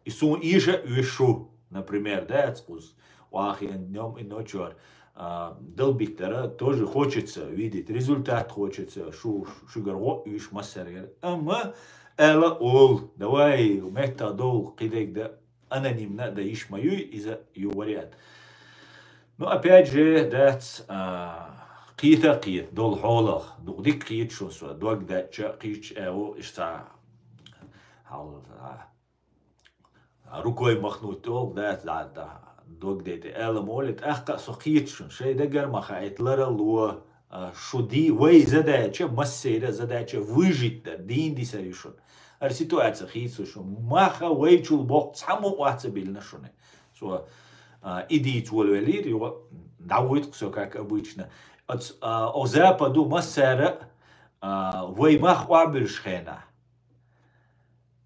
И суна эша а уьш шу, например, да, аьцкъуз, вахиан днём и ночёр, а, долбить дара, тоже хочется видеть результат, хочется, шу, шуьгара гӀо а уьш массаргара. Амма ала ол, давай, метта дол, кхидайг да, анонимно а да, йиш ма юй, иза ю вариант. Ну, опять же, дац, а, кхета а кхета, долу хьолах, дукха дика кхета шун со, дог даьча а кхеташ а ву, иштта, хьал, а, рукой махнуть олу, да, да, да, дог дайта ала ма олу, тӀаккха а со кхета шуна, шайн дагара ма хаийта ларалло, а, шу ди-, вай задача, массеран задача выжить дар, дийна дисар ю шуна. ХӀара ситуаци хийцало шуна. Маха вайчул боккха цхьаммо охьа ца биллина шуна. Со, а, и дийца волавелира, юха дӀавуьйту-кх со, как обычно. Оц-, а, о Западу массара а, вай мах охьабуьллуш хенахь.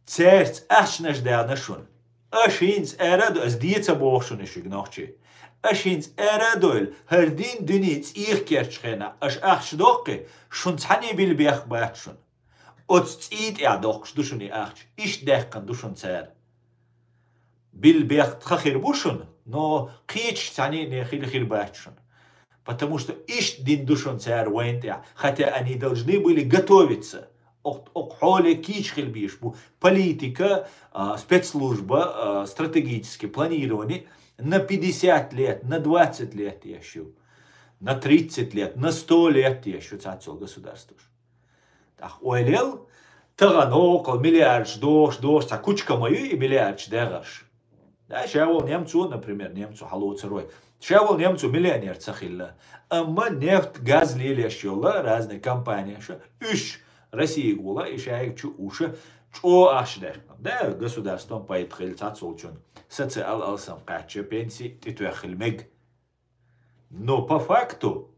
Цаьрца ахчанаш даьхна шуна. Аша хӀинца ара а до, ас де ца боху шуна шуьга нохчий. Аша хӀинца ара а довла, хӀара дин дуьне цӀийх керчу хенахь, аша ахча доккхий, шуна цхьаьний билла бехк бац шуна. Оцу цӀий тӀехь доккхуш ду шуна и ахча. Иштта даьккхина ду шуна цара. Билла бехк тхан хир бу шуна, но кхечу цхьаьний хила хир бац шуна. Потому что иштта дина ду шуна цара вайна тӀехь, хотя они должны были готовиться. Окх-, окх хьоле кийча хила безаш бу политика, а, спецслужба, а, стратегическое планирование на пятьдесят лет, на двадцать лет еш ю, на тридцать лет, на сто лет еш ю цхьацца государстваш. ТӀаккха ойла ел, тахана окхул миллиардаш дохуш, дохуш, цхьа кучка ма ю и миллиардаш дагӀарш. Да, ша волу немцо, например, немцо хьалоцур вай. Ша волу немцо миллионер ца хилла. Амма нефть, газ лелош йолу разные компанияш, уьш Россияга вула, и шайга чу уша чӀогӀа ахча даьккхина. Да, государстван пайда хилла цхьацца волчун. Социал алсам кхаьчча, пенси тӀетоьхна хила мега. Но по факту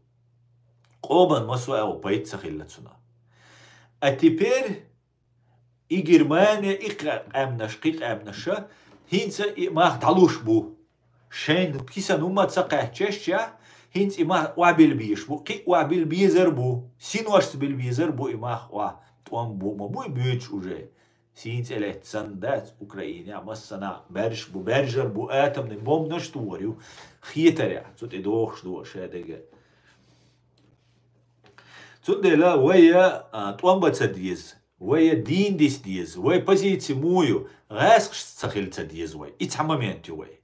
къоман массо а пайда ца хилла цунах. А теперь и Германия, и къа-, къаьмнаш, кхин къаьмнаша хӀинца и мах дӀалуш бу. Шайн кисан хӀумма ца кхаьчча, хӀинца и мах охьабилла безаш бу, кхин а охьабилла безар бу, синошца билла безар бу и мах охьа. ТӀом бу, ма бу и буьйцуш уже. Сийна цӀе летта санна дац Украинехь, массанхьа баьржаш бу, баьржар бу, атомный бомбанаш а тухур ю, хетарехь, цу тӀе дохуш ду шадерг. Цундела вай, а, тӀом бан ца деза, вай дийна диса деза, вай позици муха ю, гӀаскхаш ца хила ца деза вай. И цхьа момент ю вай.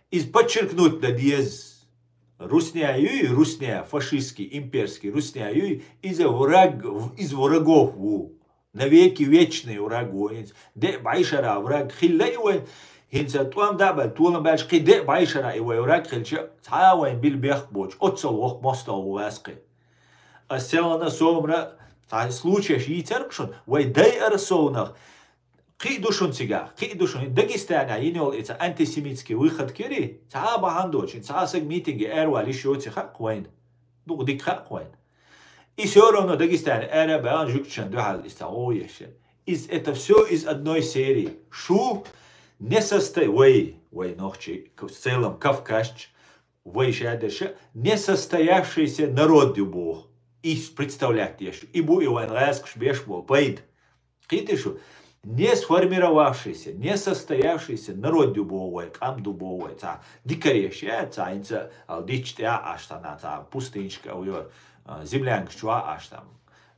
Иза подчеркнуть дан деза. Русня юй, русня, фашистский, имперский русня юй, иза враг, из врагов ву. Навеки вечный враг ву хӀинца. Деа бӀешарахь враг хилла и вайн. ХӀинца тӀом дӀа а баьлла, толам баьлча, кхин деа бӀешарахь и вай враг хилча, цхьа а вайн билла бехк боцуш, оццул воккха мостагӀа ву ваьсса кхин. Ас селхана, собара цхьа случайш йийцар-кх шуна, вай дайара совнах. Кхин а ду шуна цигахь, кхин а ду шуна. Дагестанехь йина йолу и цхьа антисемитский выходка йира, цхьа а бахьана доцуш, цхьа а саг митинге аравала йиш йоций хаьа-кх вайна. Дукха дика хаьа-кх вайна. И всё равно Дагестане ара а баьхна, жуьгташна дуьхьал иза цхьа гӀо еш. Из, это всё из одной серии. Шу не состо-, вай, вай нохчий, в целом кавказча, вай шадерша, несостоявшийся народ ю боху. Иза представлять деш. И бу и вайн гӀаскхаш беш болу пайда. Кхетий шу? Не сформировавшийся, не состоявшийся народ ю боху вай, къам ду боху вай. Цхьа дикареш я, цхьа хӀинца ал дича тӀехь а Ӏаш, цхьа, цхьа пустынчка а вуьйр, а, землянка чохь а Ӏаш там,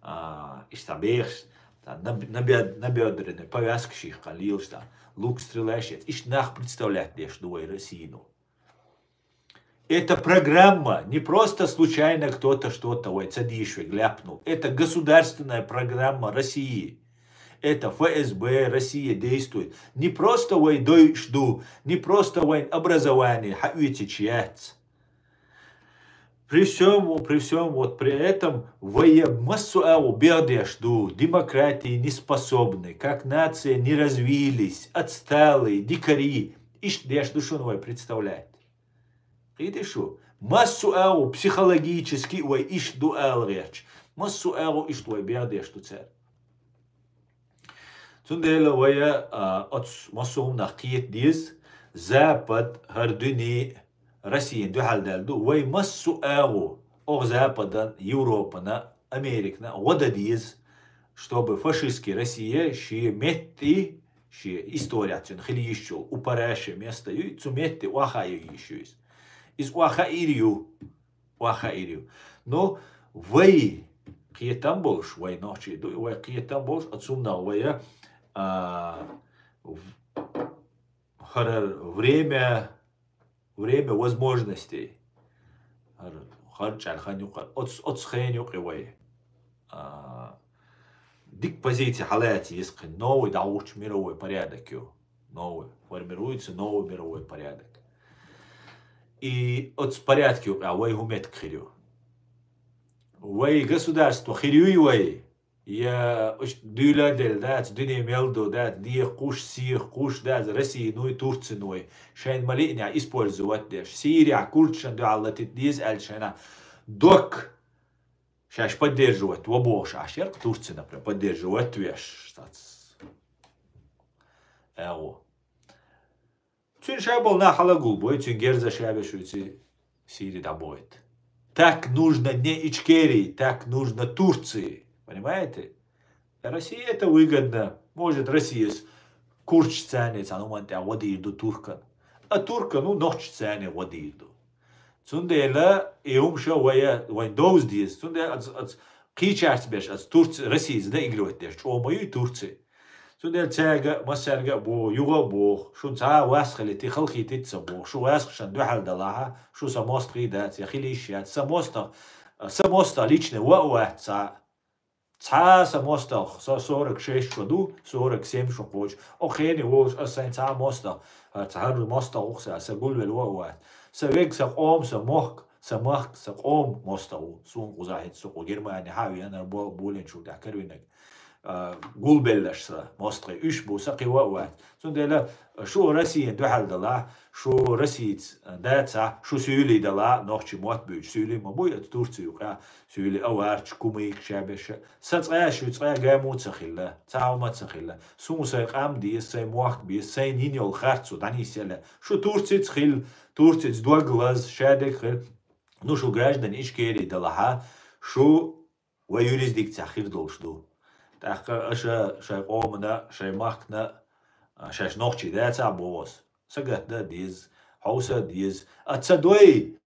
а, иштта бехаш, цхьа наб-, набед-, набедренный повязка шийх кхаьлла лелаш там, лук стрелаеш, иштта нах представлять деш ду вай Россину. Эта программа не просто случайно кто-то что-то, вай ца дийшвиг ляпнул. Это государственная программа России. Это Ф С Б России действует. Не просто вай дойуш ду, не просто вайн образование хьаоьцуьйтуш яц. При всём, при всём вот при этом вай массо а ву бехдеш ду, демократии не способны, как нация не развились, отсталые, дикари. Иштта деш ду шуна вай представлять. Кхетий шу? Массо а ву психологически вай иштта ду ала гӀерташ. Массо а ву иштта вай бехдеш ду цара. Цундела вай, а, оцу массо а хӀуманах кхета деза, Запад, хӀара дуьне, Россияна дуьхьал даьлла ду. Вай массо а ву, оха Западан, Европана, Американа гӀо дан деза, чтобы фашистский Россия шен метте, шен история цуьнан хила йиш йолу, у параше место юй, цу метте охьахаа йиш ю иза. Иза охьахаийр ю. Охьахаийр ю. Но вай кхетам болуш, вай нохчий ду, вай кхетам болуш, оцу хӀуманах вай, а, в-, хӀара время, время возможностей. ХӀара, хӀара чӀаьрхан юкъа, оц-, оцу хен юкъа вай. А, дика позиция хьалаца еза кхин, новый дӀахӀуттуш мировой порядок ю. новый, формируется новый мировой порядок. И оцу порядка юкъахь вай хӀун меттиг хир ю? Вай государство хир юй вай? Я уьш дуьйла а делла дац, дуьне мел ду дац, дехуш, сехуш дац, Российнуй, Турцинуй, шайн ма-лиънехь использовать деш. Сирехь курдашна дуьхьал латийта деза аьлла шайна док шаьш поддерживать ва бохуш Ӏаш яра-кх Турци, например, поддерживать веш. Сац. Эгу. Цуьнан ша болу нах хьала гулбой, цуьнан герзаш ша беш вуьйций Сири дӀабойту. Так нужно не Ичкерии, так нужно Турции. Понимаете? России это выгодно. Может, Россияс курдашца цхьана хӀуманна тӀехь гӀо дийр ду туркан. А туркан ву нохчашца цхьана гӀо дийр ду. Цундела и хӀума ша вая, вайн довза деза. Цундела аца, аца кхечаьрца беш, аца Турци, Россияца доигрывать деш, чӀогӀа ма юй Турци. Цундела цаьрга а, массаьрга а боху, юха а боху, шуна цхьа а вас хилийта, халахетийта ца боху, шу ваьшшана дуьхьал далахь, шу сан мостагӀий дац, я хила йиш яц, сан мостагӀа, сан мостагӀа лично ван а вац цхьа а. Цхьа а сан мостагӀа, со сорок шесть шо ду, сорок семь шо кхочу, оха хене волуш аса сайн цхьа а мостагӀа, хӀара цхьа хӀара мостагӀа ву-кх сан, сан гулвелла ван а вац. Сан вег, сан къом, сан мохк, сан махка, сан къом мостагӀа ву. Суна кхузахь хӀинца со кху Германехь а веана, бо-, болийначул тӀаьхьа каравинарг. А, гулбелларш сан мостагӀий уьш бу, сан кхин ван а вац. Цундела шу Россияна дуьхьал далахь, шу Россияца дацахь, шу суьйлий далахь, нохчий мотт буьйцуш суьйлий ма буй, аца Турци юкъахь суьйлий аварчаш, кумыкаш ша беш. Сан цкъа а, шуьца цкъа а гаму ца хилла, цхьа а хӀума ца хилла. Суна сайн къам деза, сайн мохк беза, сайна йина йолу харц цу дӀанисъяла. Шу Турцица хила, Турцица дог лаза, шадерг хила. Ну, шу граждане Ичкерии далахь, шу вай юрисдикцехь хир долуш ду. ТӀаккха аша шайн къомана, шайн махкана, а, шаьш нохчий дацахь боху аса. Сагатдан а деза, хьовса а деза. А ца дой,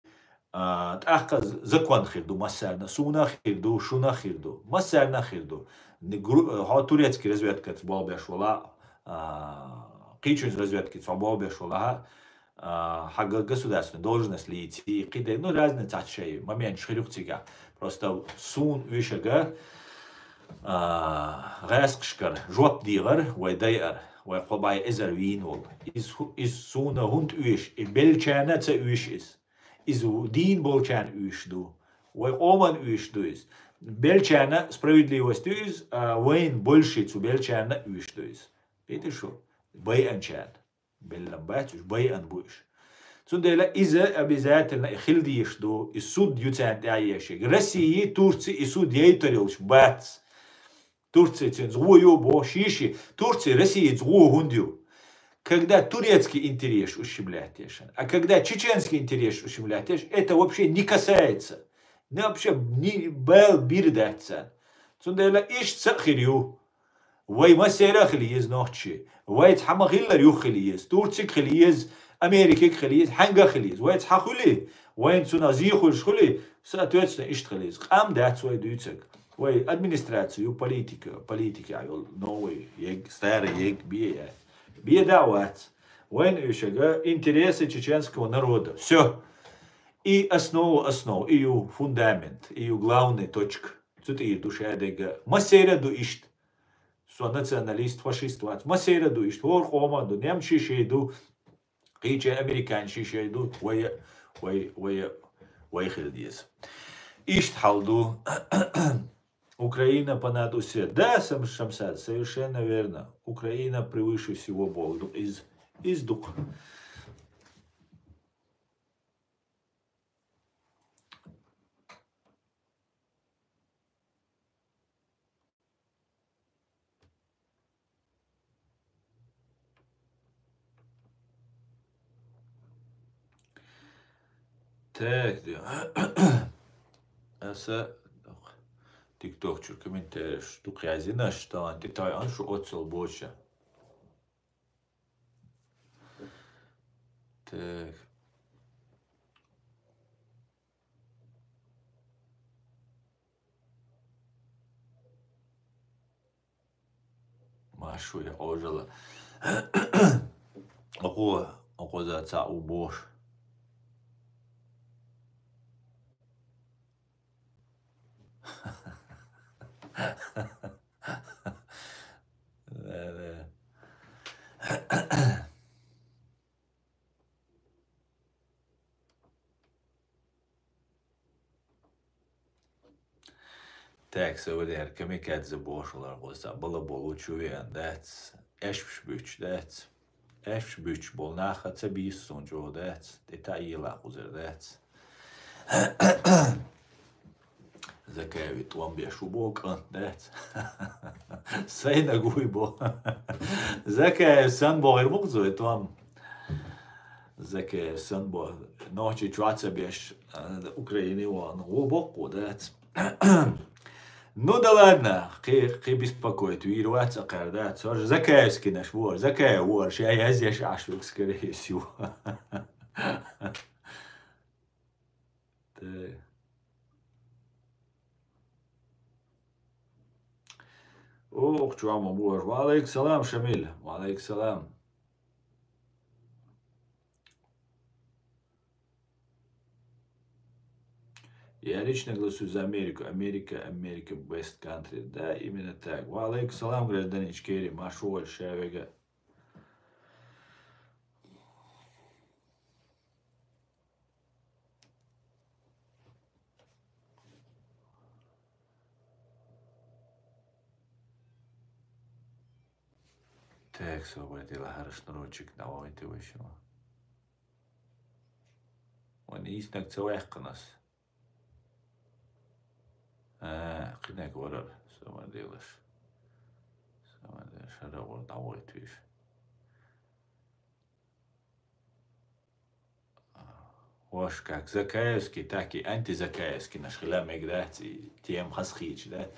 а, тӀаккха з-, закон хир ду массарна, суна а хир ду, шуна а хир ду, массарна а хир ду. Н-, гру-, хьо турецкий разведкаца болх беш валахь, а, кхечуьнца разведкаца хьо болх беш валахь, а, хьан га-, государственная должность лийций, кхидерг, ну, разный цхьацца шайн моменташ хир ю-кх цигахь. Просто суна уьшага, а, гӀаскхашкара жоп дехар вай дайара, вай кхо бӀе эзар вийна волу. Иза хӀу-, иза суна хӀунда оьшу? И беллачарна а ца оьшу иза. Иза ву-, дийна болчарна оьшуш ду. Вай къоманна оьшуш ду иза. Беллачарна справедливость ю иза, а вайна больше цу беллачарна а оьшуш ду иза. Кхетий шу? Байанчарна. Белла бац уьш, байан бу уьш. Цундела иза обязательно и хила дезаш ду, и суд ю царна тӀехь ешшехь. России, Турци и суд яйтар йолуш бац. Турци цуьнца гӀо ю боху, ши-ши. Турци Россица гӀо хӀунда ю? Когда турецкий интерес ущемляет тешан, а когда чеченский интерес ущемляет теш, это вообще не касается. Не вообще, ни бал бир дац царна. Цундела иштта ца а хир ю. Вай массеран а хила еза нохчий. Вай цхьа ма-хиллара юха хила еза. Турцига хила еза, Америкига хила еза, хьаьнга а хила еза. Вай цхьа хуьлий, вайна цунах зе хуьлуш хуьлий, соответственно, иштта хила еза. Къам дац вай дуьйцург. Вай администраци ю политика, политика йолу новый ег, старый ег бен яц. Бен дан а вац. Вайна уьшага интересы чеченского народа. Всё. И основа основ, и ю фундамент, и ю главный точка. Цу тӀера ду шадерг а. Массеран а ду иштта. Со националист, фашист вац. Массеран а ду иштта. ХӀора къоман а ду. Немций шайн ду. Кхечу американций шайн ду. Вай, вай, вай, вай хила деза. Иштта хьал ду. Украина понад усё. Да, Шам-, Шамсад, совершенно верно. Украина превыше всего болу. Из, из дукха. Так, аса тикток чуьра комментарийш дукха яздинарш, талантитойан шу оццул боча. Так. Машуй, Ӏожалла. Око, око за ца у бош. Да, да. Так, со валера, камикадзе бошалар гӀо, цхьа бала болу чу веана дац, аьшпаш буьтуш дац. Аьшпаш буьтуш болу нахаца бийса суна чӀогӀа дац, тӀе таӀийла кхузар дац. Закаеви тӀом беш ву боху кӀант дац. Сайнаг вуй бо. Закаев сан бохур бу-кх цо и тӀом. Закаев сан бо. Нохчи чохь ца беш, а, Украине вахана ву боккху дац. Ну да ладно, кхи, кхи беспокоить вийр вац а кхаьр дац. Хьожа Закаевскинаш вора, Закаев вора, ша язъеш Ӏаш ву, скорее всего. Тэ. Ох, чу ма бу ваш. Ва алейкум салам, Шамиль. Ва алейкум салам. Я лично голосую за Америку. Америка, Америка, best country. Да, именно так. Ва алейкум салам, гражданин Ичкери. Марш ву ваш, ша вега. Так, со вай дела хӀара шнурочек дӀавахийта вайшимма. Вайн ийснаг ца ваьккхина ас. А, кхинаг варар, со вай делаш. Со вай делаш, хӀара вара дӀавахийта вайша. Ваш как Закаевский, так и антизакаевский наш хила мега дац, и тема хазахийча, да?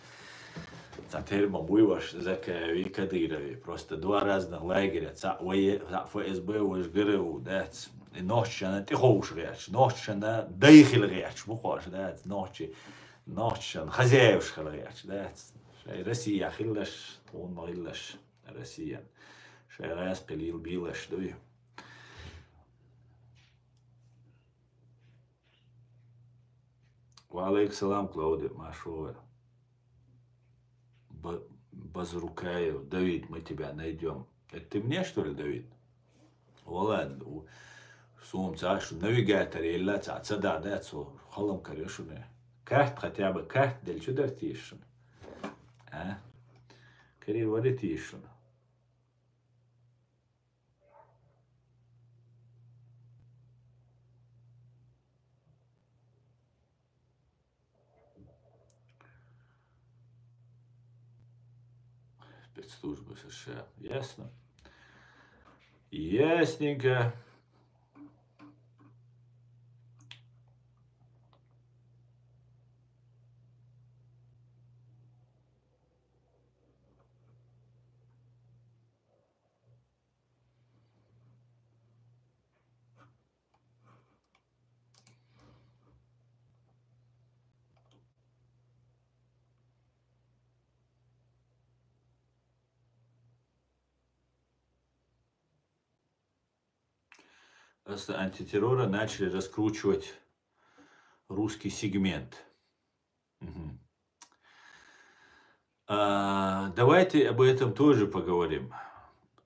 Цхьа термин буй ваш, Закаеви, Кадырови. Просто два разных лагеря. Цхьаъ вай, цхьаъ Ф С Б, ваш Г Р У, дац. И нохчашна тӀеховш гӀерташ, нохчашна дай хила гӀерташ бу-кх уьш, дац. Нохчи, нохчашна хозяеваш хила гӀерташ, дац. Шайн Россия хилалаш, тхуна ма хилалаш. Россиян. Шайн гӀаскхилийла бийлаш дуй. Ва алейкум салам, Клауди, марш ву вай. Б-, Базрукаев, Давид, мы тебя найдём. Это ты мне, что ли, Давид? Валла, у, суна ца шу навигатор елла ца, ца да, да, цо халам каре шуна. Карт хотя бы, карт делча дара тийша шуна. А? Карийра варе тийша шуна. Спецслужбы С Ш А. Ясно. Ясненько. Просто антитеррора начали раскручивать русский сегмент. Мгм. А, давайте об этом тоже поговорим.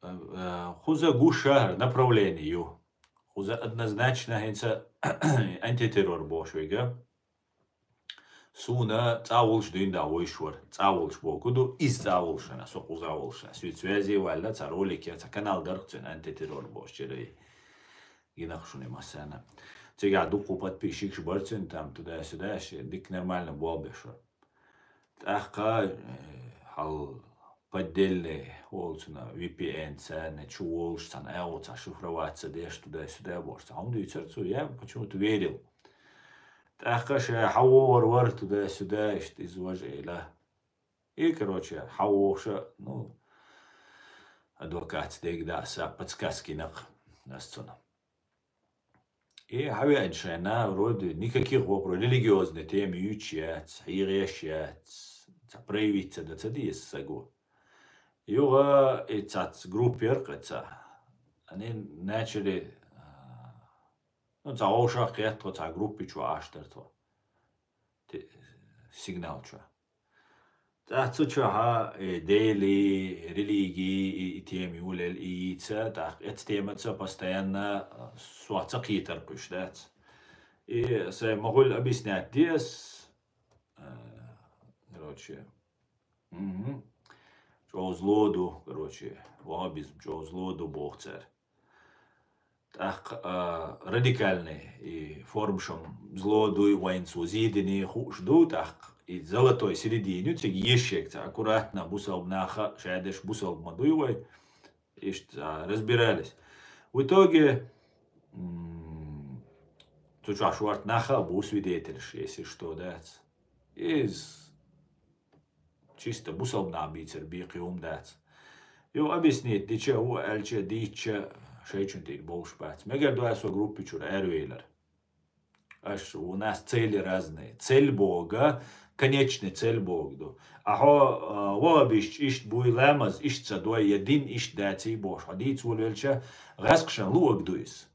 Э, э, кхуза гуш хӀара направление ю. Кхуза однозначно хӀинца антитеррор бохуш вега. Суна цӀа волуш дуьйна да вуйш вара. ЦӀа волуш боху ду, иза цӀа волуш хана, со кхуза волуш хана. Со связи ваьлла, цхьа ролик я, цхьа канал дара-кх цуьнан антитеррор бохуш чӀирий. Гинах шуна массарна. Цигахь дуккха подписчикаш бара цуьнан, там, туда-сюда, ше дика нормально болх беш вара. ТӀаккха, э, хьал поддельный волу цунна V P N-ца, царна чу волуш, цхьана агӀо цхьа шифроваться деш, туда-сюда бохуш. Цхьа хӀума дуьйцура цо, я почему-то верил. ТӀаккха ша хьан вогӀур вара туда-сюда, иштта иза важа эла. И, короче, хьан вогӀуша, ну, адвокатца дега да аса подсказки нах ас цунна. И хьан веана шайна, вроде никаких вопросов, религиозный тема юьйцуш яц, хьийгӀеш яц, цхьа проявиться дан ца деза саго. Юха и цац группа яра-кх цхьа. Они начали, а, ну, цхьа вовшах кхетто, цхьа группи чу Ӏаш дара тхо. Те-, сигнал чу. ТӀаккха цу чохьа, э, Дели, религи, и, и тема юлел и йийца, тӀаккха эцу темаца постоянно, э, сох ца кхетар кхуьш дац. И сайн ма хуьлу объяснять деза, э, короче, Короче, мгм. ЧӀогӀа зло ду, короче, ваххабизм чӀогӀа зло ду боху цара. ТӀаккха, а, радикальный и формашам зло дуй вайна цо зийдиний хууш ду, тӀаккха и золотой середине ю, цига ешшег ца аккуратно бусалба наха, шадерш бусалба ма дуй вай, иштта, а, разбирались. В итоге, м, цу чохь шорта наха а бу свидетельш, если что, дац. Из чисто бусалба нах бийцар бекхи хӀума дац. Йо, объяснить дича, хӀу аьлча, дийча, шайчун тӀера болуш бац. Мегар ду аса группа чуьра аравелар. Аш у нас цели разные. Цель Бога, конечный цель Бога ду. А хьо, а, ваххабисташ иштта буй, ламаз иштта ца дой, я дин иштта даций бохуш, хьо дийца волавелча, гӀаскхашна луъург ду иза.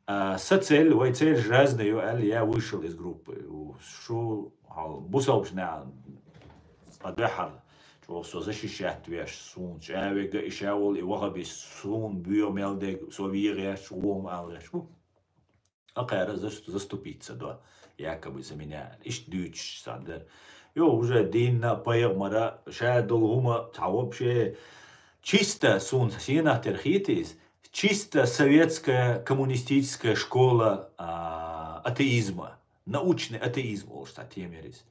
А, сан цель, вай цельш разные ю аьлла, я вышел из группы. У, шу, хьал, бусалбаш на, а дуьхьал, чӀогӀа со защищать веш, суна чӀавега, и ша волу, и ваххабист, суна боьха мел дег, со вегӀеш, вон аллеш. У, а кхара зас-, заступиться до, якобы за меня. Иштта дуьйцуш сан дара. Йо, уже динна, пайхамара, ша долу хӀума, цхьа вообще чисто суна сенах тера хетийс, чисто советская коммунистическая школа, а, атеизма, научный атеизм олуш цхьа тема яр иза.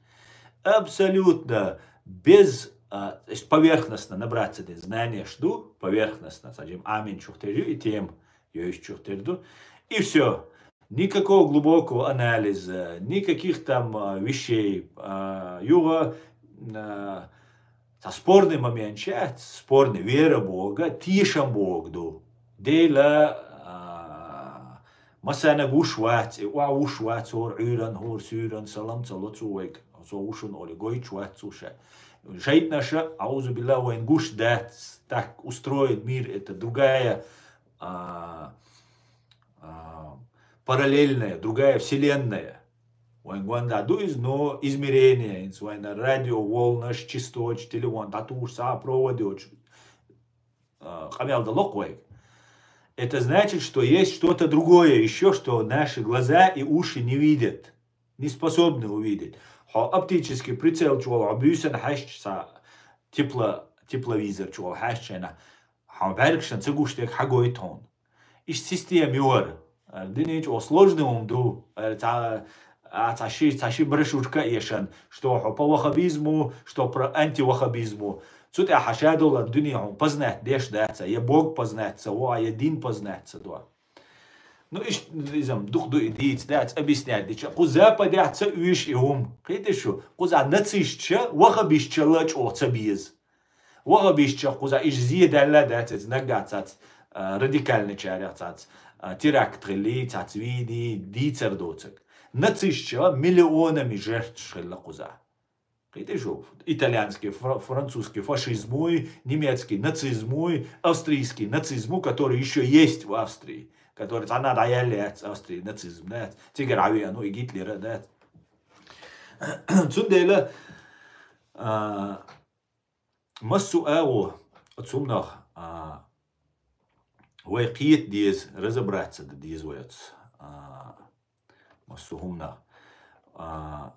Абсолютно без, а, то есть поверхностно набраться деза, знания ж ду, поверхностно, цхьа жим Ӏаминчух тера ю и тема, йойшучух тера ду. И всё. Никакого глубокого анализа, никаких там, а, вещей, а, юха, а, цхьа спорный момент яц, спорный вера Бога, тешам Бога ду. Дела, а, масана гуш вац, и охьа вуш вац, хӀора Ӏуьйран, хӀора суьйран, салам ца ло цо вайга, со вушун оле гойтуш вац цо ша. ШайтӀанаша, аузу билла, вайн гуш дац, так устроен мир, это другая, а, а, параллельная, другая вселенная. Вайн гонда ду иза, но измерение, инца вайна радио волнаш, часточ, телефон дӀатухуш, сахьа провод йоцуш, а, къамел далокх вайга. Это значит, что есть что-то другое ещё, что наши глаза и уши не видят, не способны увидеть. Хьо оптический прицел чуьра хьо буьйсанна хьаьжча, ца тепло-, тепловизор чуьра хьаьжча, хьо бӀаьргашна ца гуш дерг хьагойту хьуна. Иштта система ю хӀара. Динан чӀогӀа сложный хӀума ду. Цхьа, а, цхьа ши, цхьа ши брошюрка а эшан, что хьо по ваххабизму, что про антиваххабизму. Цу тӀехь ша долу дуьне хьуна познать деш дац, я Бог познать ца во, я дин познать ца до. Ну, иштта иза-м дукха ду и дийца дац, объяснять дича. Кху Западехь ца оьшу и хӀума. Кхетий шу, кхузахь нацистча, ваххабистчалла чӀогӀа ца беза. Ваххабистчех кхузахь иштта зе даьлла дац, иза наггахь цац, а, радикальный чарех цац, а, теракт хилли, цац вийди, дийцар доцург. Нацистча миллионами жертваш хилла кхузахь. Кхетий шу, итальянский, фра-, французский фашизмуй, немецкий нацизмуй, австрийский нацизму, который ещё есть в Австрии, который цхьанна дӀаялла яц Австрии нацизм, дац, цигара хьавеана ву и Гитлера, дац. Цундела, а, массо а агӀо оцу хӀуманах, а, вай кхета деза, разобраться дан деза вай оцу, а, массо а хӀуманах. А,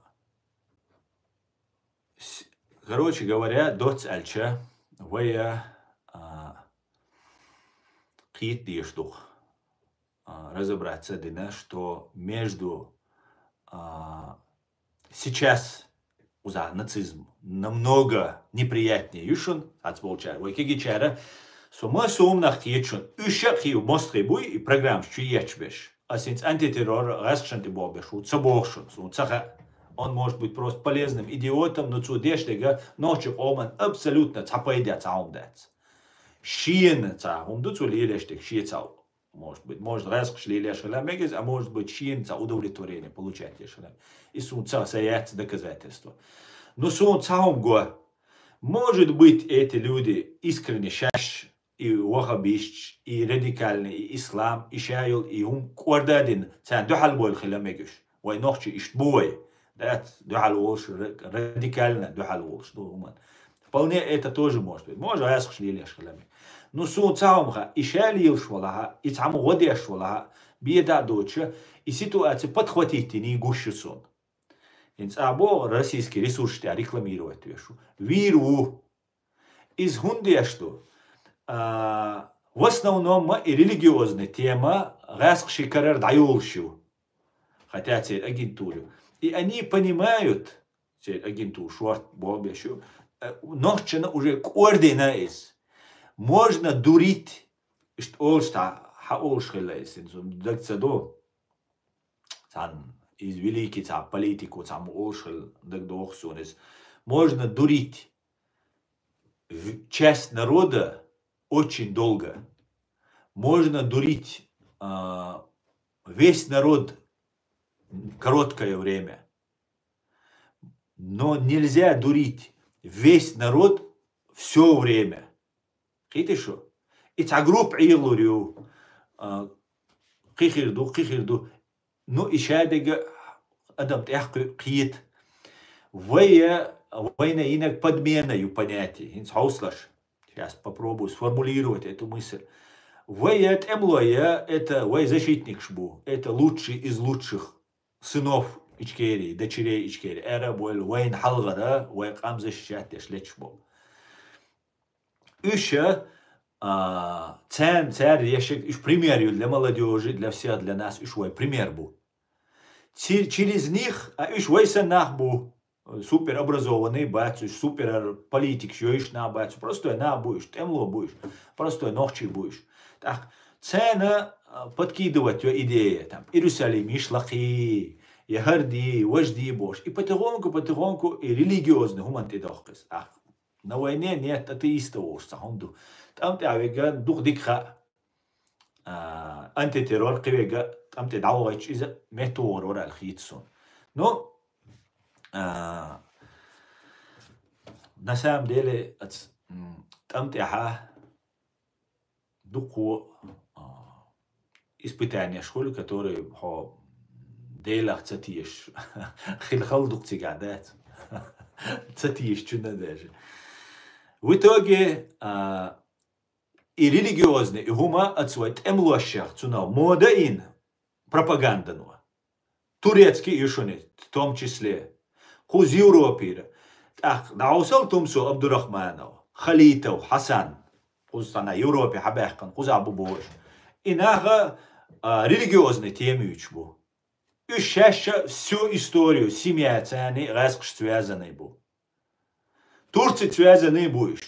с-, короче говоря, доцца аьлча, вай, а, кхета дезаш ду-кх, а, разобраться дина, что между, а, сейчас кхузахь нацизм намного неприятнее ю шуна, цхьацца болчара. Вай кегийчара, со массо а хӀуманах кхета шуна, уьш а кхин мостагӀий буй, и программаш чу етташ берш. Ас хӀинца антитеррор гӀаскхашна тӀе боху берш ву, ца боху шуна, суна ца хаьа. Он может быть просто полезным идиотом, но цо деш дерг нохчийн къоман абсолютно цхьа пайда цхьа хӀума дац. Шена цхьа хӀума ду цо лелаш дерг, шен цхьа, может быть, может, гӀаскхаша лелаш хила мегаза, а может быть, шена цхьа удовлетворение получать еш хила. И суна ца, ца яц доказательство. Но суна цхьа хӀума го. Может быть, эти люди искренне шаьш и ваххабисташ, и радикальный, и ислам, и ша йолу, и хӀума кӀордадина, царна дуьхьал бойла хила мегаш. Вай нохчий иштта бу вай. Дац, дуьхьал волуш, ра-, радикально дуьхьал волуш ду хӀуманна. Вполне это тоже может быть. Може, гӀаскхаша лелаш хила мега. Ну, суна цхьа хӀума хаьа, и ша лелаш валахьа, и цхьамма гӀо деш валахьа, беда а доцуша, и ситуация подхватить йиний гуш ю суна. ХӀинца а бо российский ресурс тӀа рекламировать веш ву. Вийр ву. Из хӀунда деш ду? А, в основном и религиозный тема гӀаскхи карара дӀайолуш ю. Хотя церан агентура. И они понимают, церан агентура шорт бобеш ю, э, нохчана уже кӀордина иза. Можно дурить, иштта олуш цхьа, хьаолуш хилла иза, сан даг ца до. Цхьана из великий цхьа политику цхьа ма олуш хилла, дагадогӀу суна иза. Можно дурить в-, часть народа очень долго. Можно дурить, а, весь народ короткое время. Но нельзя дурить весь народ всё время. Кхетий шу? И цхьа группа Ӏехалур ю. А, кхин хир ду, кхин хир ду. Ну, и шадерг адам тӀехь кхе-, кхета. Вай, вайна йинарг подмена ю понятие. ХӀинца хьовсалаш. Сейчас попробую сформулировать эту мысль. Вай тӀемалой, это вай защитникаш бу. Это лучший из лучших сынов Ичкерии, дочерей Ичкерии. Ара а бовла, вайна хьалхара, вай къам защищать деш леташ болу. Уьш, а, царна, цара ешиг, уьш пример ю для молодёжи, для всех, для нас, уьш вай пример бу. Ци-, через них, а уьш вай санна нах бу, супер образованный бац уьш, супер политикаш йойуш нах бац уьш, простой нах бу уьш, тӀемалой бу уьш, простой нохчий бу уьш. ТӀаккха царна, а, подкидывать йо идея, там, Иерусалим йиш лакхе, я хӀара де, важа де бохуш. И потихоньку, потихоньку и религиозный хӀуманна тӀедохку иза. ТӀаккха на войне нет атеистов олуш цхьа хӀума ду. ТӀам тӀехь вега дукха дика хаьа. А, антитеррор кхин вега тӀам тӀе дӀавахийтуш иза меттавогӀур вара аьлла хийца суна. Ну, а, на самом деле, ац, м, тӀам тӀехьа дукха, а, испытаниеш хуьлу, которые хьо Делах ца тешаш хила хала дукха цигахь дац. Ца тешаш чуьнан даже. В итоге, а, и религиозный, и хӀума аца вай тӀемалошех цунах мода йина пропагандано. Турецкий ю шуна, в том числе. Кхуза Европера. ТӀаккха дӀахьовсал Тумсо Абдурахманов, Халитов Хьасан. Кхуза цхьана Европе хьабаьккхина, кхузахь бу бохуш. И наха, а, религиозный тема юьйцуш бу. Уьш шаьш а всю историю семья царна гӀаскхашца связанный бу. Турцица связанный бу уьш.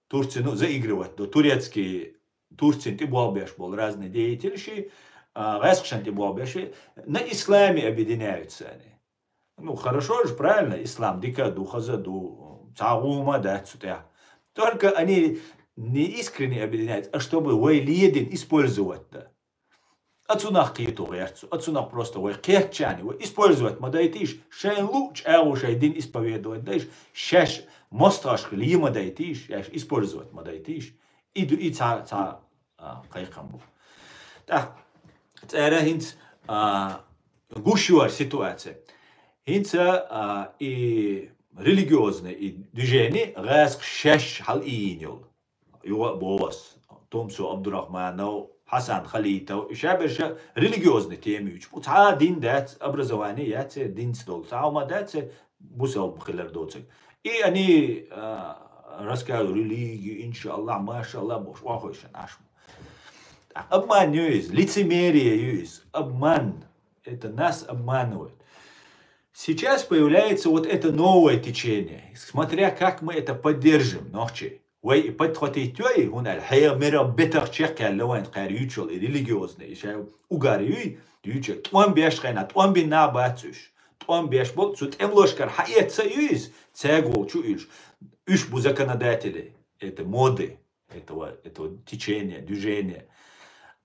Турци, ну, заигрывать ду. Турецкий, Турцин тӀе болх беш болу разные деятели ши, а, гӀаскхашна тӀе болх беш ши, на исламе объединяются они. Ну, хорошо же, правильно, ислам дика ду, хаза ду, цхьа гӀума дац цу тӀехь. Только они не искренне объединяются, а чтобы вай ледин использовать да. А цунах кхету гӀерцу, а цунах просто вай кхетчани, вай использовать ма дайтийш, шайн луъучу агӀо шайн дин исповедовать дайш, шаьш мостагӀаш хила ма дайтийш, шаьш использовать ма дайтийш. И ду, и цхьа, цхьа, а, кхайкхам бу. ТӀаккха цара хӀинца, а, гуш ю хӀара ситуация. ХӀинца, а, и религиозный, и движение гӀаскхаша шаьш хьал ийна йолу. Юха а боху ас, Тумсо Абдурахманов, Хьасан Халитов, и шаберша религиозный тема юьйцуш бу. Цхьа а дин дац, образование яц, динца долу цхьа а хӀума дац, бусалба хилар доцург. И они, а, рассказывают религию, иншаллах, машаллах, бохуш, охуьйшан ашма. Обман ю иза, лицемерие ю иза, обман. Это нас обманывают. Сейчас появляется вот это новое течение. Смотря как мы это поддержим, нохчий. Вай и подхватить йой, хӀунда аьлла, хьеха мера бетах чекхъяьлла вайн кхаьра юьйцуш йолу и религиозный, и шайн угар юй, юьйцуш, тӀом беш хенахь, тӀом бина нах бац уьш. ТӀом беш болу, цу тӀемалошкара хьаэцна ю иза, цаьрга волчу уьш. Уьш бу законодатели, это моды, этого, этого течения, движения.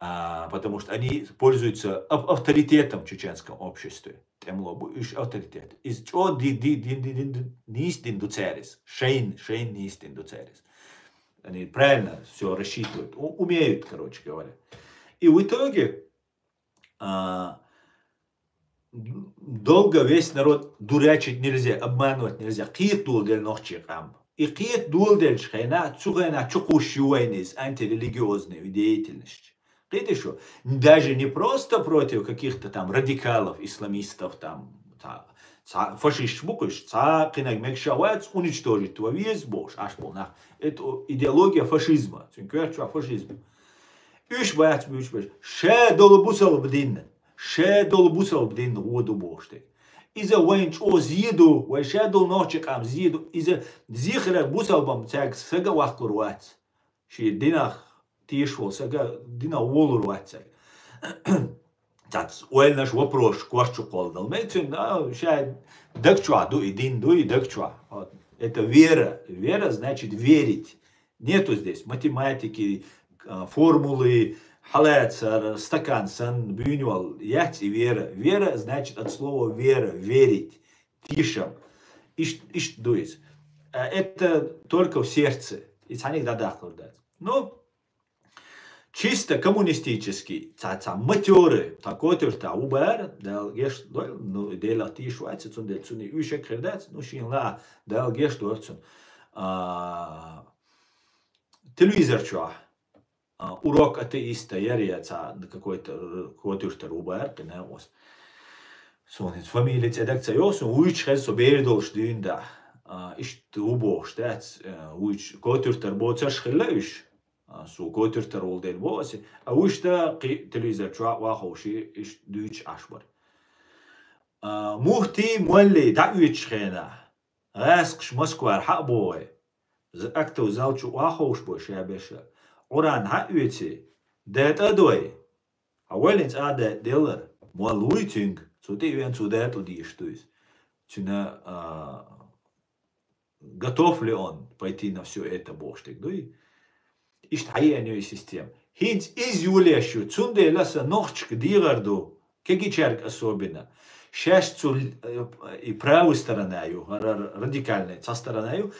А, потому что они пользуются ав-, авторитетом в чеченском обществе. ТӀемало бу уьш авторитет. Иза чӀогӀа ди-, ди-, дин, дин, дин, дин, нийса дин ду цаьрис. Шайн, шайн нийса дин ду цаьрис. Они правильно всё рассчитывают. У-, умеют, короче говоря. И в итоге, а, долго весь народ дурачить нельзя, обманывать нельзя. Кхета доладелла нохчийн къам. И кхета доладелчу хенахь, цу хенахь чукхуссуш ю вайна иза антирелигиозный деятельность. Кхетий шу? Даже не просто против каких-то там радикалов, исламистов, там, та-, Цхьа фашисташ бу-кх уьш, цхьа кхинаг мегаш вац, уничтожить ван веза бохуш, Ӏаш болу нах. Это идеология фашизма, цуьнан коьрта чохь фашизм. Уьш бац буьйцуш берш, ша долу бусалба дин, ша долу бусалба дин вон ду бохуш дерг. Иза вайн чӀогӀа зе ду, вай ша долу нохчийн къам зе ду, иза зе хилар бусалбан цаьрга сага а ваккхалур вац. Шен динах тешаш волу сага динах волур вац цаьрга. Цац ойланаш, вопросаш корта чу кхолладала. Мега цуьнан, а, ша даг чохь ду и дин, ду и даг чохь. Вот. Это вера. Вера значит верить. Нету здесь математики, а, формулы, хьалаьцар, стакан санна, буьйна вал, яц и вера. Вера значит от слова вера, верить. Тешам. Ишт-, иштта ду иза. А это только в сердце. И цхьаьнниг дӀадаккхалур дац. Ну, чисто коммунистический, цхьа, цхьа матёры, цхьа котуьртахь ву бара, Дала гечдойла, ну, Делах тийша вац, цундела цунна уьйш а хир дац, ну, шена лаахь Дала гечдойла цунна. А, телевизор чохь, а, урок атеиста яра я цхьа какой-то р-, котуьртара ву бара, кхин а ос. Суна хӀинца фамилия цӀе даг ца йогӀу, суна вуьйцуш хеза, со бер долуш дуьйна да. А, иштта ву бохуш дац, а, вуьйцуш, котуьртара боцарш хилла уьш. А, со котуьртара волу дела боху аса. А уьш да кхин телевизор чохь а охьаховший, иштта дуьйцуш Ӏаш бара. А, муфтий молли дӀаоьцучу хенахь, гӀаскхаш Москвара хьа а богӀий, актовый зал чу охьаховш бой ша беша. Ӏуран хьа а оьций, датӀа а дой, хьан валлин цӀа а датӀа деллара, молла вуй цуьнга, цу тӀе а вен, цу датӀа а дийш ду иза. Цуьнан, а, готов ли он пойти на всё это бохуш дерг дуй? Иштта хьаеана ю и система. ХӀинца иза юлеш ю, цундела аса нохчашка дегӀар ду, кегийчаьрга особенно. Шаьш цу, э, и правая сторона ю, ра-, ра-, радикальная цхьа сторона ю,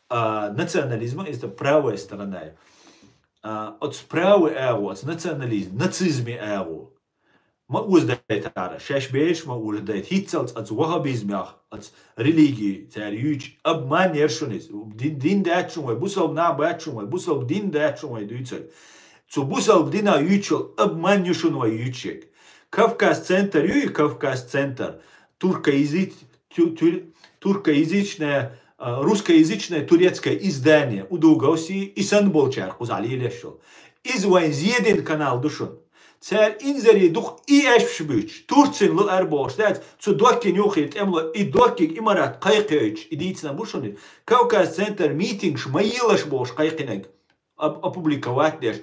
а национализма это правая сторона ю. А, оцу правый агӀо, оцу национализм, нацизме агӀо. Ма озадайтара, шаьш бераш ма озадайта. ХӀинццалц оцу ваххабизмех, оцу религий цара юьйцу обман яра шуна иза. Дин, дин дац шуна вай, бусалба нах бац шуна вай, бусалба дин дац шуна вай дуьйцург. Цу бусалба динах юьйцуш йолу обман ю шуна вай юьйцуш ерг. Кавказ-центр юй, Кавказ-центр. Туркоязыч-, тю-, тю-, туркоязычное, а, русскоязычное турецкое издание, удугавси, и санна болчара кхузахь лелаш йолу. Иза вайн зедина канал ду шуна. Цара инзаре дукха и аьшпаш буьйцуш, Турцин лу ара бохуш дац, цу доккхина юххера тӀемало, и доккхиг имарат кхайкхайойтуш, и дийцина бу шуна. Кавказ-центр митингаш ма елаш бохуш кхайкхинарг. Ап-, опубликовать деш,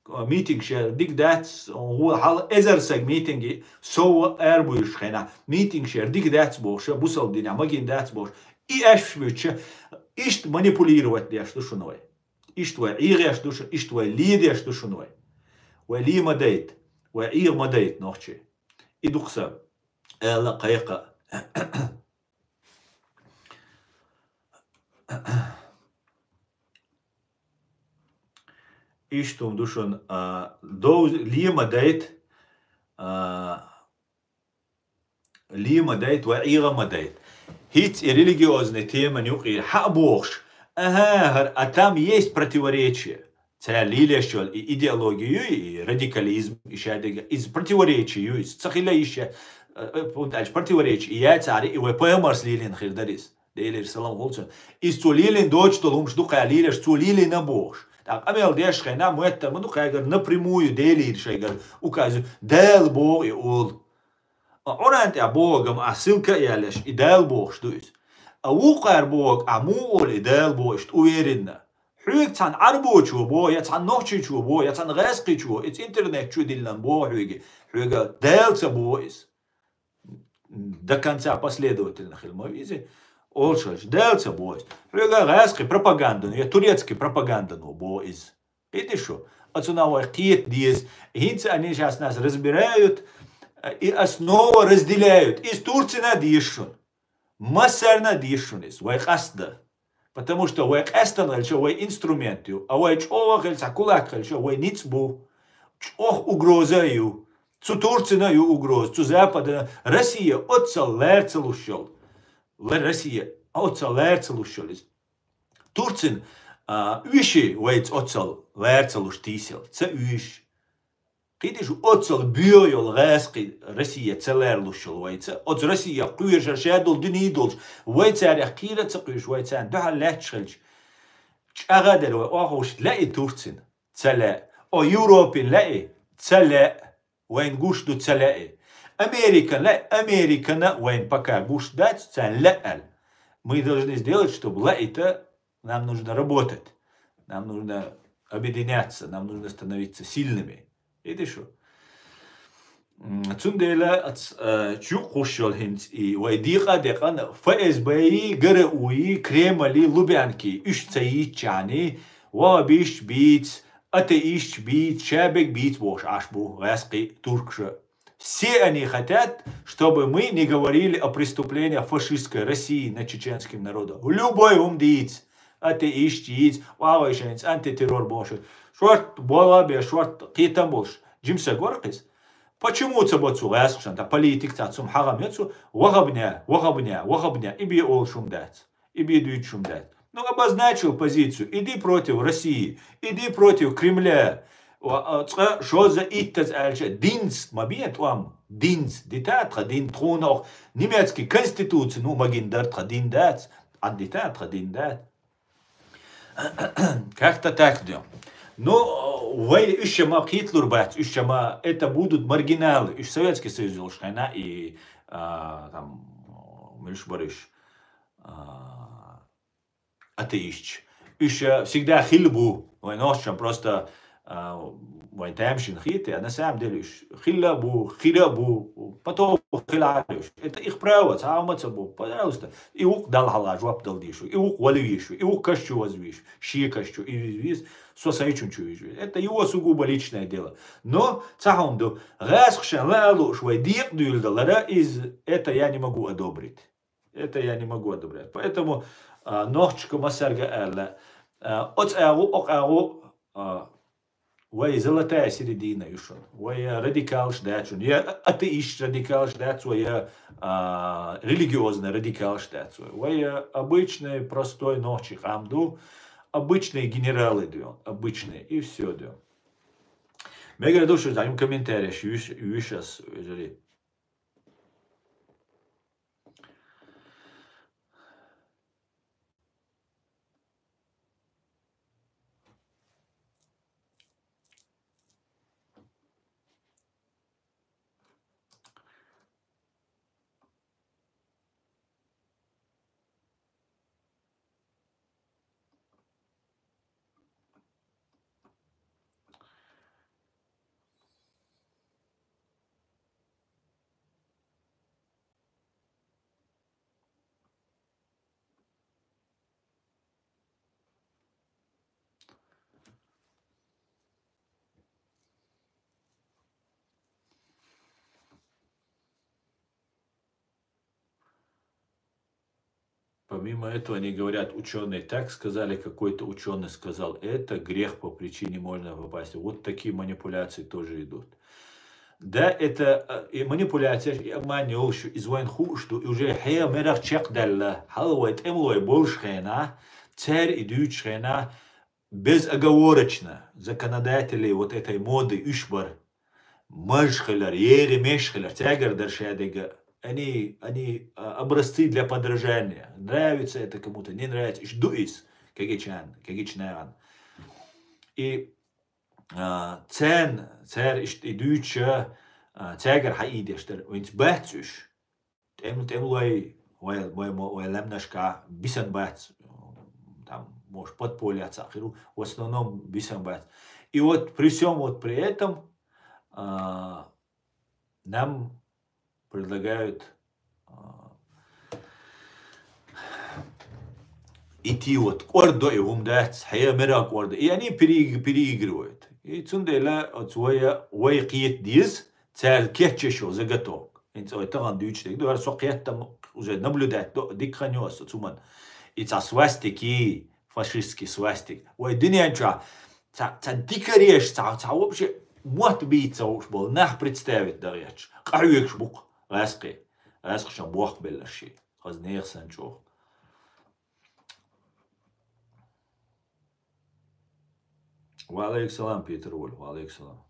а, митингаш яра дика дац, хьал эзар саг митинге сов ара буьйшучу хенахь, митингаш яра дика дац бохуш, бусалба динехь магийна дац бохуш, и аьшпаш буьйцуш, иштта манипулировать деш ду шуна вай. Иштта вай ӀегӀеш ду шуна, иштта вай ледеш ду шуна вай. Вай ле ма дайта, вай ӀегӀ ма дайта нохчий. И ду-кх сан аьлла кхайкха. Иштта хӀума ду шуна, а, дов-, ле ма дайта, а, ле ма дайта, вай ӀегӀ ма дайта. ХӀинца и религиозный теман юкъера хьа а бохуш, ага, хӀара, а там есть противоречие. Цара лелаш йолу и идеология ю, и радикализм, и шадерг, иза противоречие ю, иза ца хила йиш я, э, э, фунталча противоречие и яцара, и вай пайхамарс лелийна хир дара иза. Делера салам хуьлда цунна. Иза цо лелийна доцуш долу хӀумаш ду кхара лелаш, цо лелийна бохуш. ТӀаккха къамел деш хенахь моьттар ма ду кхаьгара напрямую Делера шайгара указывать, Дала боху и олу. А Къуръан тӀехь боху, гама ахь ссылка а яьллаш, и Дала бохуш ду иза. А вукхара боху, ахь муха олу и Дала боху, иштта уверенно. Хьоьга цхьана Ӏарбочо боху, я цхьана нохчичо боху, я цхьана гӀаьскхичо, иза интернет чу диллина боху хьоьга. Хьоьга Дала ца боху иза. До конца последовательно хила ма веза. Олуш, Дала ца боху иза. Хьоьга гӀаьскхи пропагандано, я турецкий пропагандано боху иза. Кхетий шу? Оцунах вай кхета деза. ХӀинца они щас нас разбирают, э, и основа разделяют. Иза Турцина деза шуна. Массарна а деза шуна иза, вай къаста. Потому что вай къаьстина хилча, вай инструмент ю, а вай чӀогӀа хилча, кулак хилча, вай ницкъ бу. ЧӀогӀа угроза а ю. Цу Турцина а ю угроза, цу Запада, Россия оццал лаьрца луш йолу. Ла-, Россия оццал лаьрца луш йолу иза. Турцин, а, уьши вайца оццал лаьрца луш тийсел, ца уьш. Кхеташ, оццул боагӀа йола гӀаскхий Россе ца ларалуш йола вайца, оцу Россех кхоьруш ша долу дуьне долуш, вай царех кхера а ца кхоьруш, вай царна дуьхьал лаьтташ хилча, чӀагӀа а делла вай, оха уьш лаьий Турцин? Ца лаьа. О, Европин лаьий? Ца лаьа. Вайна гуш ду, ца лаьий. Американ лаьий? Американа вайна пока гуш дац, царна лаьа аьлла. Мы должны сделать, чтобы лаьийта. Нам нужно работать. Нам нужно объединяться. Нам нужно становиться сильными. Видишь, что? М, цундела ац, э, чу кхуш йолу хӀинца и вай декъа а декъана, ФСБ-и, ГРУ-и, Кремль-и, Лубянки, уьш ца йийцчахьана, вахабисташ бийца, атеисташ бийца, шаберг бийца бохуш Ӏаш бу гӀаскхий туркаша. Все они хотят, чтобы мы не говорили о преступлениях фашистской России над чеченским народом. Любой хӀума дийца, атеисташ йийца, вахавай шайца антитеррор бохуш. Шорта болх беш, шорта кхетам болуш, жима стаг вара-кх иза. Почему ца бо цу гӀаскхашна, ткъа политик ца цум хьагӀам йо цу, вахабня, вахабня, вахабня, и бе олуш хӀума дац, и бе дуьйцуш хӀума дац. Ну, обозначил позицию, иди против России, иди против Кремля. Ва, а, цкъа шозза иттаза аьлча, динца ма бен тӀом, динца, дита тхан дин, тхуна ох, немецкий конституци, ну, магин дар тхан дин дац, а дита тхан дин дац. Как-то так, да. Ну, вай уьш ма кхийтталур бац, уьш ма, это будут маргиналы, уьш Советский Союз йолуш хенахь, и, а, там, муьлш бара уьш, а, атеисташ. Уьш, а, всегда хилла бу, вайн нохчашна просто, а, вайн тамашийна хета, а на самом деле уьш хилла а бу, хира а бу, потом хила а уьш. Это их право, цхьа а ма ца бу, пожалуйста. И вукху Далла хьалха жоп дала дийшу, и вукху вала вийшу, и вукху каш чу ваза вийшу, шен каш чу, и виза виза, со сайчун чу виза виза. Это его сугубо личное дело. Но цхьа хӀума ду, гӀаскхашна лаа лууш вай декъа дуьйладалара, из, это я не могу одобрить. Это я не могу одобрять. Поэтому, а, нохчашка массаьрга аьлла, а, оцу агӀу, окъу агӀу, а, вай золотая середина ю шуна. Вай я радикалаш дац шуна. Я атеисташ радикалаш дац, вай я, а, религиозный радикалаш дац вай. Вай я обычный, простой нохчий къам ду, обычные генералы ду, обычные, и всё ду. Мегар ду шу, займ комментарий, виш, виш ас, вежарий. Помимо этого, они говорят, ученые так сказали, какой-то ученый сказал это, грех по причине можно попасть. Вот такие манипуляции тоже идут. Да, это, э, и манипуляция, и обман йолуш, из вайн хууш ду, и уже хье мерах чекхдаьлла, хьалавай, тӀемалой болуш хенахь, цаьр и дуьйцуш хенахь, безоговорочно законодателей вот этой моды уьш бара. Маж хилар, егӀи меш хилар, цаьгара дара шадерг. Они, они, а, образцы для подражания. Нравится это кому-то, не нравится. Иш ду иза, кегичан, кегичнаган. И, а, цен, цер иш и дуьйча, а, цаьгара хьаийдеш дара. Винц бац уьш. ТӀем-, тӀемалой вай, вай, вай лаьмнашка бисана бац, там, может, подполья цхьаъ хир ву, в основном бисана бац. И вот при всём вот при этом, а, нам предлагают, а, идти вот, кӀордо и хӀума дац, хье мера кӀордо. И они переиг-, переигрывают. И цундела оцу вай, вай кхета деза, цаьрга кечъеш йолу заготовка. ХӀинца вай тахана дуьйцуш дерг ду, хӀара со кхеттам уже наблюдать до, дика хан ю аса цуман. И цхьа свастики, фашистский свастик. Вай дуьнен чохь цхьа, цхьа дикареш, цхьа, цхьа вообще мотт бийца ца хууш болу нах представить дан гӀерташ. Къахьоьгуш бу-кх гӀаскхий. ГӀаскхашна бохк белларш ши. Хаза нехан санна чӀогӀа. Ва алейкум салам, Питер Вуль, ва алейкум салам.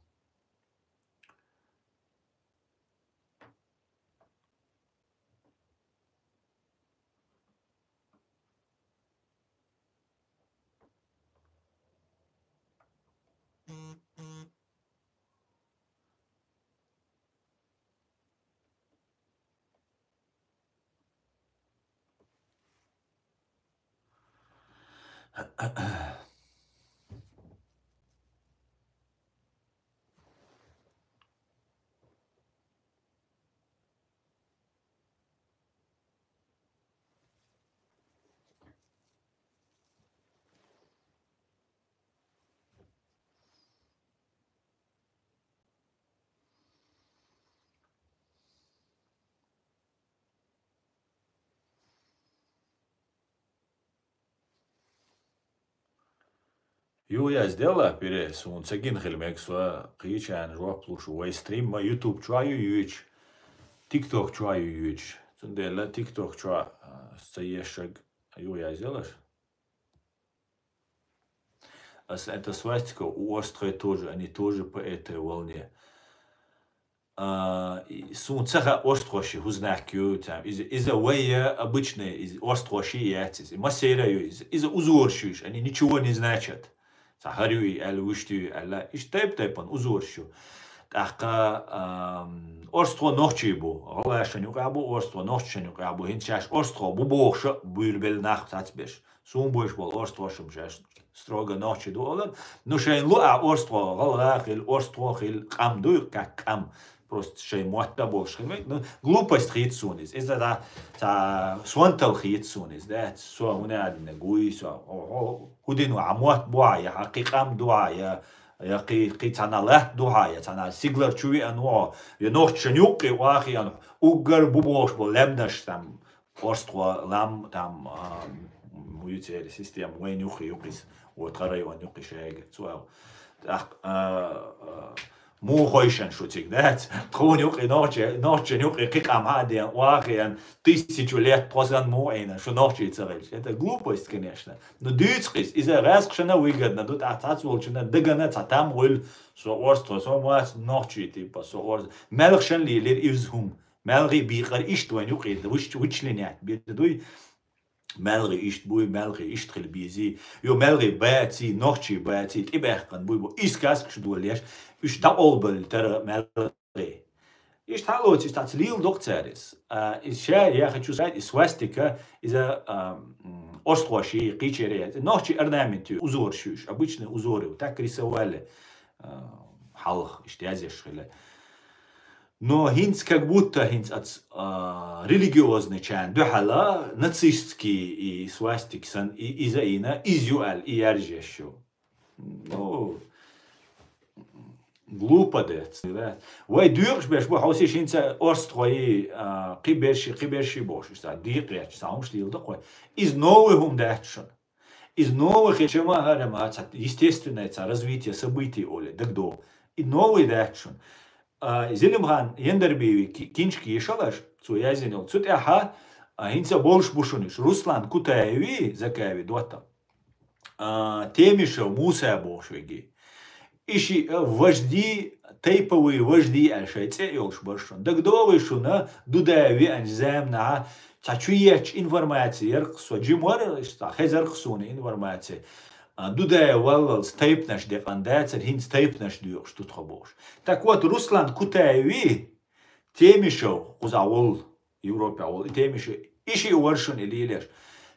Юха яздела пире, суна ца гина хила мега со кхычарна жоп луш, вай стрим ма YouTube чу а ю йойтуш, TikTok чу а ю йойтуш. Цундела TikTok чу а, а, ца ешаг юха язделаш. Ас это свастика у Орстхой тоже, они тоже по этой волне. А, и суна ца хаьа орстхоши хӀу знак ю, там, иза, иза вай я обычный, иза орстхоши яц иза. Массера ю иза. Иза узораш ю уж, они ничего не значат. Ца хӀара ю и аьлла, вуьшта ю и аьлла. Иштта тайп-тайпан узораш ю. ТӀаккха, ам, орстхо нохчий бу. ГӀалгӀашан юкъа бу, орстхо нохчашан юкъа бу. ХӀинца шаьш орстхо бу бохуш а буьйр белла нах цацбеш. Суна бовш болу орстхошам шаьш строго нохчий ду олар. Ну, шайн луъа орстхо гӀалгӀа хила, орстхо хила, къам дуй, как къам. Просто шайн мотт а болуш хила вай. Ну, глупость хийца суна иза. Иза ца, ца сонтал хийца суна иза, да? Со хӀуна а дина гуй, со, о, о, хӀу дина ву, хьан мотт бу хьан, я хьан кхин къам ду хьан, я, я кхин, кхин цхьана латта ду хьан, я цхьана сиглара чу веана ву хьо, я нохчашан юккъе вахиана, уггар бу бохуш болу лаьмнаш там, орстхо лам там, а, муниципальная система, вайн юххе юкъис, вот, хӀара район юкъе шайга, цо. ТӀаккха, а, а, муха хойшан шу цига, дац? Тхуна юкъе нохча-, нохчашан юкъе кхин къам хьан а деана, вахиана, тысячу лет тхо санна муха Ӏийна, шу нохчий ца хилча. Это глупость, конечно. Ну, дуьйцу кхиз, иза гӀаьскхашна выгодно ду, тӀаккха цхьацца волчунна дагана цхьа там гӀуьллу, со орстхо, со мац нохчий, типа, со орс-, маьлхашан лелийра иза хӀума. Маьлхий бийкъар иштта вайн юкъе вуч-, вычленять бир дуй. Маьлхий иштта буй, маьлхий иштта хила безий. Йо, маьлхий баций, нохчий баций, тӀебаьккхина буй бо. И сказкаш долеш, уьш дӀакъовлабелла тара маьлхий. Иштта хьалоций, иштта цхьацца лела доккху цара иза. А, иза ша, я хочу сказать, и свастика, иза, а, м, орстхоши, кхечерий яц. Нохчий орнамент ю, узораш ю уьш, обычный узор ю, так рисовали, а, хьалха, иштта язъеш хила. Но хӀинца как будто хӀинца ац, а, религиозный чарна дуьхьала нацистский и свастик сан и, иза а йина, иза ю аьлла, и яржеш ю. Ну, глупо дец, да? Вай доькъуш беш бу, хьовсийша, хӀинца орстхой, а, кхиберши, кхиберши бохуш, иштта декъа гӀерташ, цхьа хӀумаш лела ду-кх вай. Иза новый хӀума дац шуна. Иза новый хилча ма хӀара ма цхьа естественное цхьа развитие событий олий, дагадогӀу. И новый дац шуна. А, Зелимхан Яндарбиеви ки-, киншка ешалаш, цо яздина йолу. Цу тӀехь, а, хӀинца болуш бу шуна уьш. Руслан Кутаеви, Закаеви доттагӀа. А, Темишев Муса бохуш верг. И шиъ, а, вожди, тайповые вожди аьлла шайн цӀе а йолуш бара шуна. ДагадогӀий шуна, Дудаев веанчу заманахь цхьа чу етташ информаци яра-кх со, жима вара, иштта хезара-кх суна информаци. А, Дудаев валлалц тайпанаш декъна дацара, хӀинца тайпанаш доькъуш ду тхо бохуш. Так вот, Руслан Кутаеви, Темишев, кхузахь волу, Европехь волу, и Темишев, и шиъ вара шуна и лелош.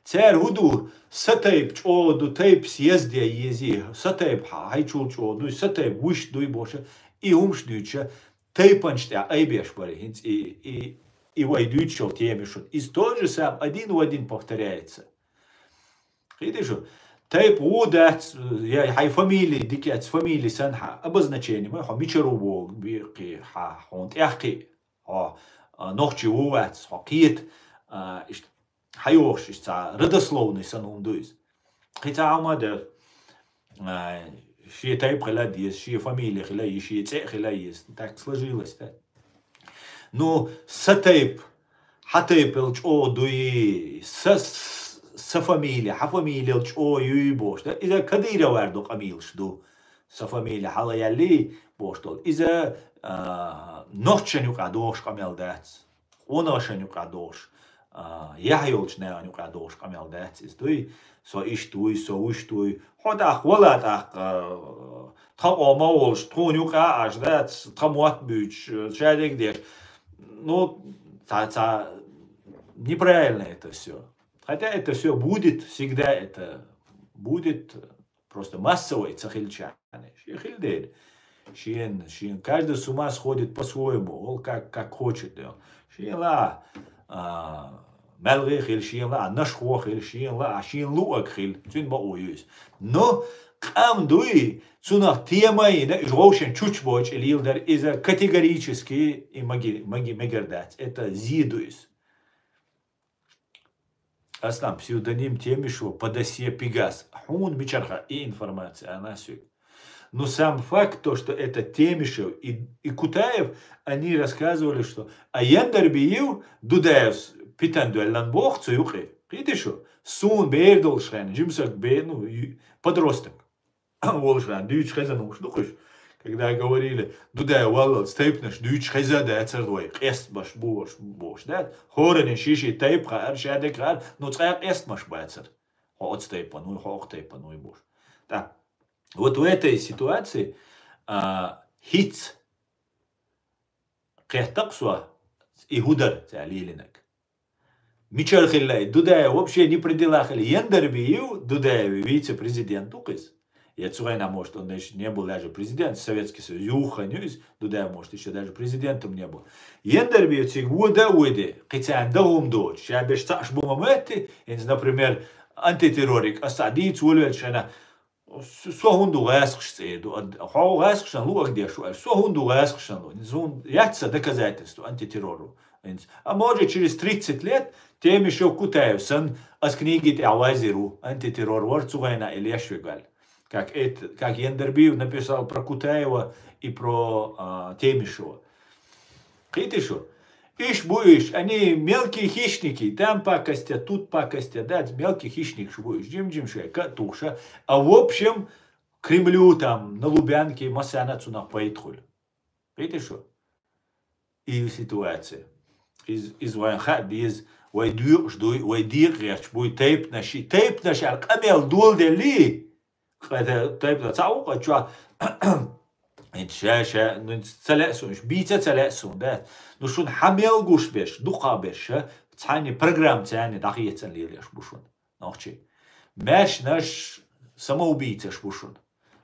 Цара хӀун ду, сан тайпа чӀогӀа ду, тайпа съезде езий, сан тайпа хьа-, хьайчул чӀогӀа дуй, сан тайпа вуьшта дуй бохуш, и хӀумаш дуьйцуш, тайпанаш тӀехь айбеш бара хӀинца и, и, и вай дуьйцуш йолу тема шуна. Иза то же самое, один в один повторяется. Кхийтий шу? Тайпа ву дац, я хьайн фамилия дика яц, фамилия санна хьан обозначение ма, хьо мичара ву боху, беккхий, хьан, хьуна тӀехкхий, хьо, а, нохчи ву вац, хьо кхета, а, иштта хьайохуш, иштта цхьа родословный санна хӀума ду иза. Кхин цхьа хӀума а дара, а, шен тайпа хила деза, шен фамилия хила еза, шен цӀе а хила еза. Так сложилось, да? Ну, сан тайпа, хьан тайпал чӀогӀа дуй, са, са фамилия, хьан фамилиял чӀогӀа юй бохуш, да? Иза Кадыровера ду къамелаш ду. Сан фамилия хьалаяьллий бохуш долу. Иза, а, нохчашна юкъахь догӀуш къамел дац. Къонахашна юкъахь догӀуш, а, яхь йолчу нахана юкъахь догӀуш къамел дац иза дуй. Со иштта вуй, со вуьшта вуй. Хьо тӀаккха вала тӀаккха, а, тхан къоман волуш, тхуна юкъахь Ӏаш дац, тхан мотт буьйцуш, шадерг деш. Ну, ца, ца, неправильно это всё. Хотя это всё будет, всегда это будет просто массовый ца хилча. Шен хил дер. Шен, шен, каждый с ума сходит по-своему, ол как, как хочет. Шен ла, а, мелгъи хил, шен ла, а, нашхо хил, шен ла, а, шен луъаг хил. Цуьнан бакъо ю иза. Но къам дуй, цунах тема йина, уж вовшен чучбочу лийла дара, иза категорически и маги, маги, мегар дац. Это зи ду иза. Аслан, псевдоним Темишева по досье Пегас. Хьуна мичара хаьа и информация, ана соьга. Но сам факт то, что это Темишев и, и Кутаев, они рассказывали, что а Яндарбиев Дудаевс питан дуьллан боху цу юкъе. Кхийтий шу? Суна бер долуш хенна, жимсаг бер, ну, ю-, подросток. Волуш хенна дуьйцуш хезна уьш ду кхуьш. Когда говорили, Дудаев валлалц тайпанаш дуьйцуш хеза дацара вай, къестамаш бу уьш, бу уьш, да? ХӀоранна ши-ши тайпа хаьара, шадерг хаьара, ну, цкъа а къестамаш бацара. Хьо оцу тайпан вуй, хьо окху тайпан вуй бу уьш. Так. Вот в этой ситуации, а, хӀинца кхетта-кх со, и хӀун дара цара лелийнарг. Мичара хилла и Дудаев вообще не при делах хилла. Яндарбиев, Дудаев вице-президент ду-кх иза. Я цу хенахь, может, он ещё не был даже президент, Советский Союз юххана ю иза, Дудаев, может, ещё даже президентом не был. Яндарбиев цига вода а воьдий, кхин царна дан хӀума доцуш, ша берш цхьаъ бу ма моьттий, хӀинца, например, антитеррорик аса цхьа дийца волавелча хенахь, С-, со хӀунда ву гӀаскхаш цӀе ду? Ад-, хьо гӀаскхашна луъаг деш ву аьлла, со хӀунда ву гӀаскхашна луъ? ХӀинца хӀунда яц сан доказательство антитеррору? ХӀинца. А может, через тридцать лет Темишев, Кутаев санна, ас книги тӀехь вазир ву, антитеррор вара цу хенахь и леш вега аьлла. Как это, как Яндарбиев написал про Кутаева и про, а, Темишева. Кхийтий шу? Уьш бу уьш, они мелкие хищники, там пакостят, тут пакостят, да, мелкие хищники шу бу уьш, жим-жим шайн ка а тухуша. А в общем, Кремлю там, на Лубянке, массарна а цунах пайда хуьлу. Кхийтий шу? И ситуация. Из, из вайн хаа деза, вай доькъуш дуй, вай декъа гӀерташ буй, тайпанаш, тайпанаш аьлла къамел доладеллий, Кхета тайпа цхьаъ ву, кхачо. ХӀинца ша, ша, ну, ца лаьа суна, уьш бийца а ца лаьа суна, да? Ну, шуна хьан мел гуш берш, дукха берш, ша, цхьаьна программа царна дӀахецан лелаш бу шуна, нохчий. Маьршнаш самоубийцаш бу шуна.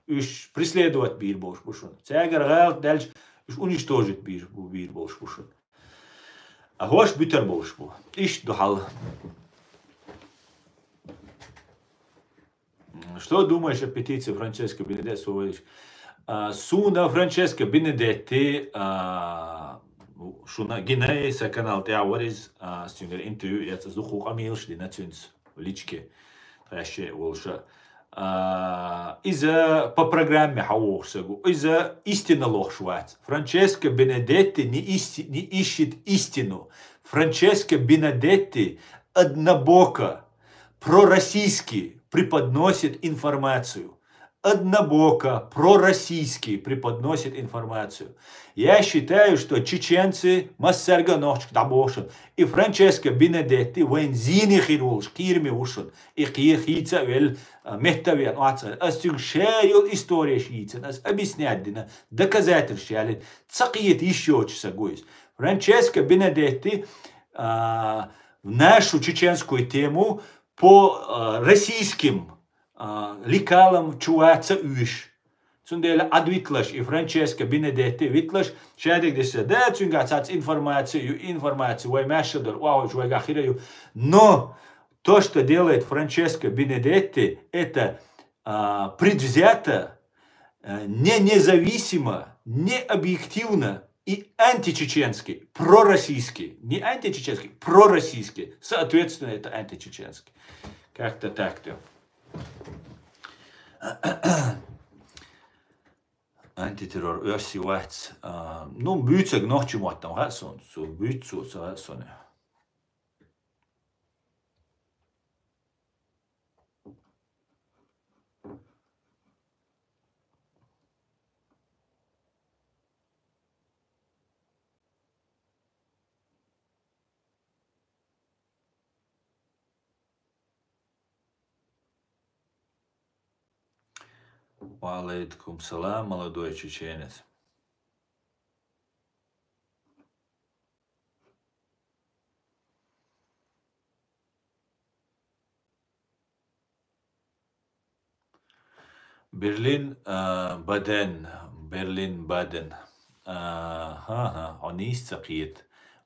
Уьш преследовать бийр болуш бу шуна. Цаьргара гӀалат даьлча, уьш уничтожить бийр, бийр болуш бу шуна. А хӀорш буьтар болуш бу. Иштта ду хьал. Что думаешь о петиции Франческо Бенедетто? А, суна Франческо Бенедетти, а, шуна гинай, сан канал тӀехь вара иза, а, цуьнгара интервью эцна, дукха къамелаш дина цуьнца в личке, тхаьш волуша. А, иза по программе хьан вохуш ца гу. Иза истина лохуш вац. Франческо Бенедетти не исти-, не ищет истину. Франческо Бенедетти однобоко пророссийски преподносит информацию. Однобоко пророссийски преподносит информацию. Я считаю, что чеченцы, массаьрга нохчашка дӀабохуш, и Франческо Бенедетти вайн зене хир волуш кхераме ву шуна. И кхе-, хийца а велла, а, метта а веана, оццара. Ас цуьнга ша йолу истореш йийцина, ас объяснять дина, доказательстваш ялийна, ца кхета йиш йоцуш сан гу иза. Франческо Бенедетти, а, нашу чеченскую тему по, а, российским, а, лекалам чу вац а уьш. Цундела Ӏад витлаш, и Франческо Бенедетти витлаш, шадерг дисса, да, цуьнгахь цхьацца информация ю, информация вай маьрша дара, охьуьйтуш вайгахь хир а ю. Но то, что делает Франческо Бенедетти, это, а, предвзято, э, не независимо, не объективно и античеченски, пророссийски. Не античеченски, пророссийски. Соответственно, это античеченски. Как-то так-то. Антитеррор оьрси вац. А, ну, буьйцург нохчийн мотт ма хаьа суна, цо буьйцу, цо ца хаьа суна. Ва алейкум салам, молодой чеченец. Берлин, а, Баден, Берлин Баден. А, ха-ха, хьо нийса ца кхета.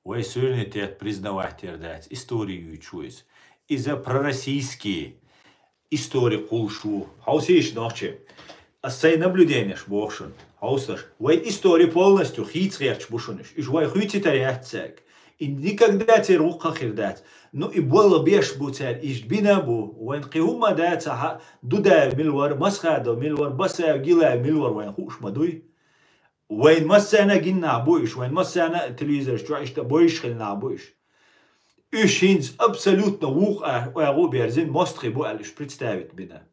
Вай суверенитет признавать яр дац, истори юйчу иза. Иза пророссийский истори кхуллуш ву. Хьовсийша нохчи. Ас сайн наблюденеш боху шуна. Хьовсаш. Вай истори полностью хийца гӀерташ бу шуна уьш. Уьш вай хуьйцитар яц цаьрга. И никогда церан вукхо хир дац. Ну, и болла беш бу цара, иштта бина а бу. Вайн кхин хӀумма дац, хьа, Дудаев мила вара, Масхадов мила вара, Басаев, Гилаев мила вара, вайн хууш ма дуй. Вайн массарна а гина нах бу уьш, вайн массарна а телевизораш чохь иштта бойуш хилла нах бу уьш. Уьш хӀинца абсолютно вукху а, оьгӀу а берзина, мостагӀий бу аьлла уьш представить бина.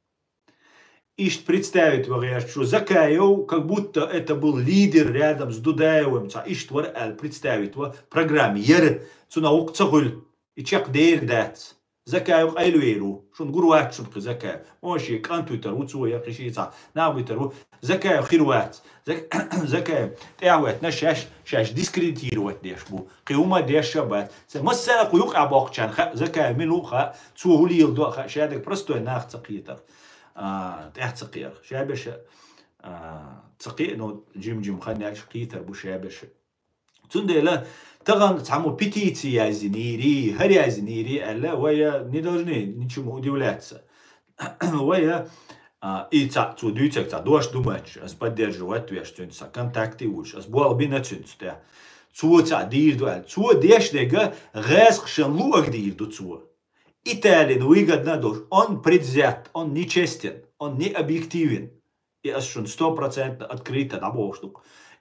Иштта представить ван гӀерташ ву Закаев, как будто это был лидер рядом с Дудаевым, цхьа иштта вара аьлла представить ван программа яра, цунах вукху ца хуьлу, и чекхдер дац. Закаев къайлавер ву, шуна гур вац шуна кхин Закаев. Мо шен кӀант вуьтур ву цо, я кхин шен цхьа нах вуьтур ву. Закаев хир вац. Зак-, Закаев тӀаьхьаветтина шаьш, шаьш дискредитировать деш бу. Кхин хӀума деш а бац. Ца массара кху юкъа боккхучарна хаьа, Закаев мила ву хаьа, цо хӀун леладо а хаьа, шадерг простой нах ца кхетар. А, тӀаьхьа ца кхетар. Шаберш а, а, ца кхе, ну, жим-жим хан яьлча кхетар бу шаберш а. Цундела тахана цхьаммо петици яздинийрий, хӀара яздинийрий аьлла, вай не должны ничему удивляться. Вай, а, и цхьа цо дуьйцург цхьа дош ду моьттуш, ас поддерживать веш цуьнца, цхьа контакты вуьш, ас болх бина цуьнца тӀе. Цо цхьа дийр ду аьлла. Цо деш дерг гӀазкхашна луъург дийр ду цо. Италина выгодно долуш, он предвзят, он нечестен, он необъективен. И ас шуна стопроцентно открыто дӀабохуш ду.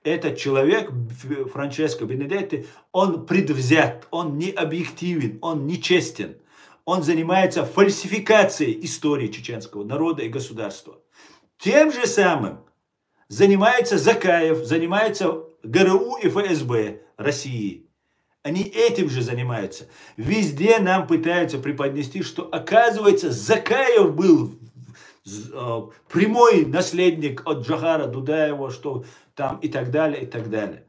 Этот человек, Ф-, Франческо Бенедетти, он предвзят, он необъективен, он нечестен. Он занимается фальсификацией истории чеченского народа и государства. Тем же самым занимается Закаев, занимается ГРУ и ФСБ России. Они этим же занимаются. Везде нам пытаются преподнести, что, оказывается, Закаев был з-, э, прямой наследник от Джохара Дудаева, что там и так далее, и так далее.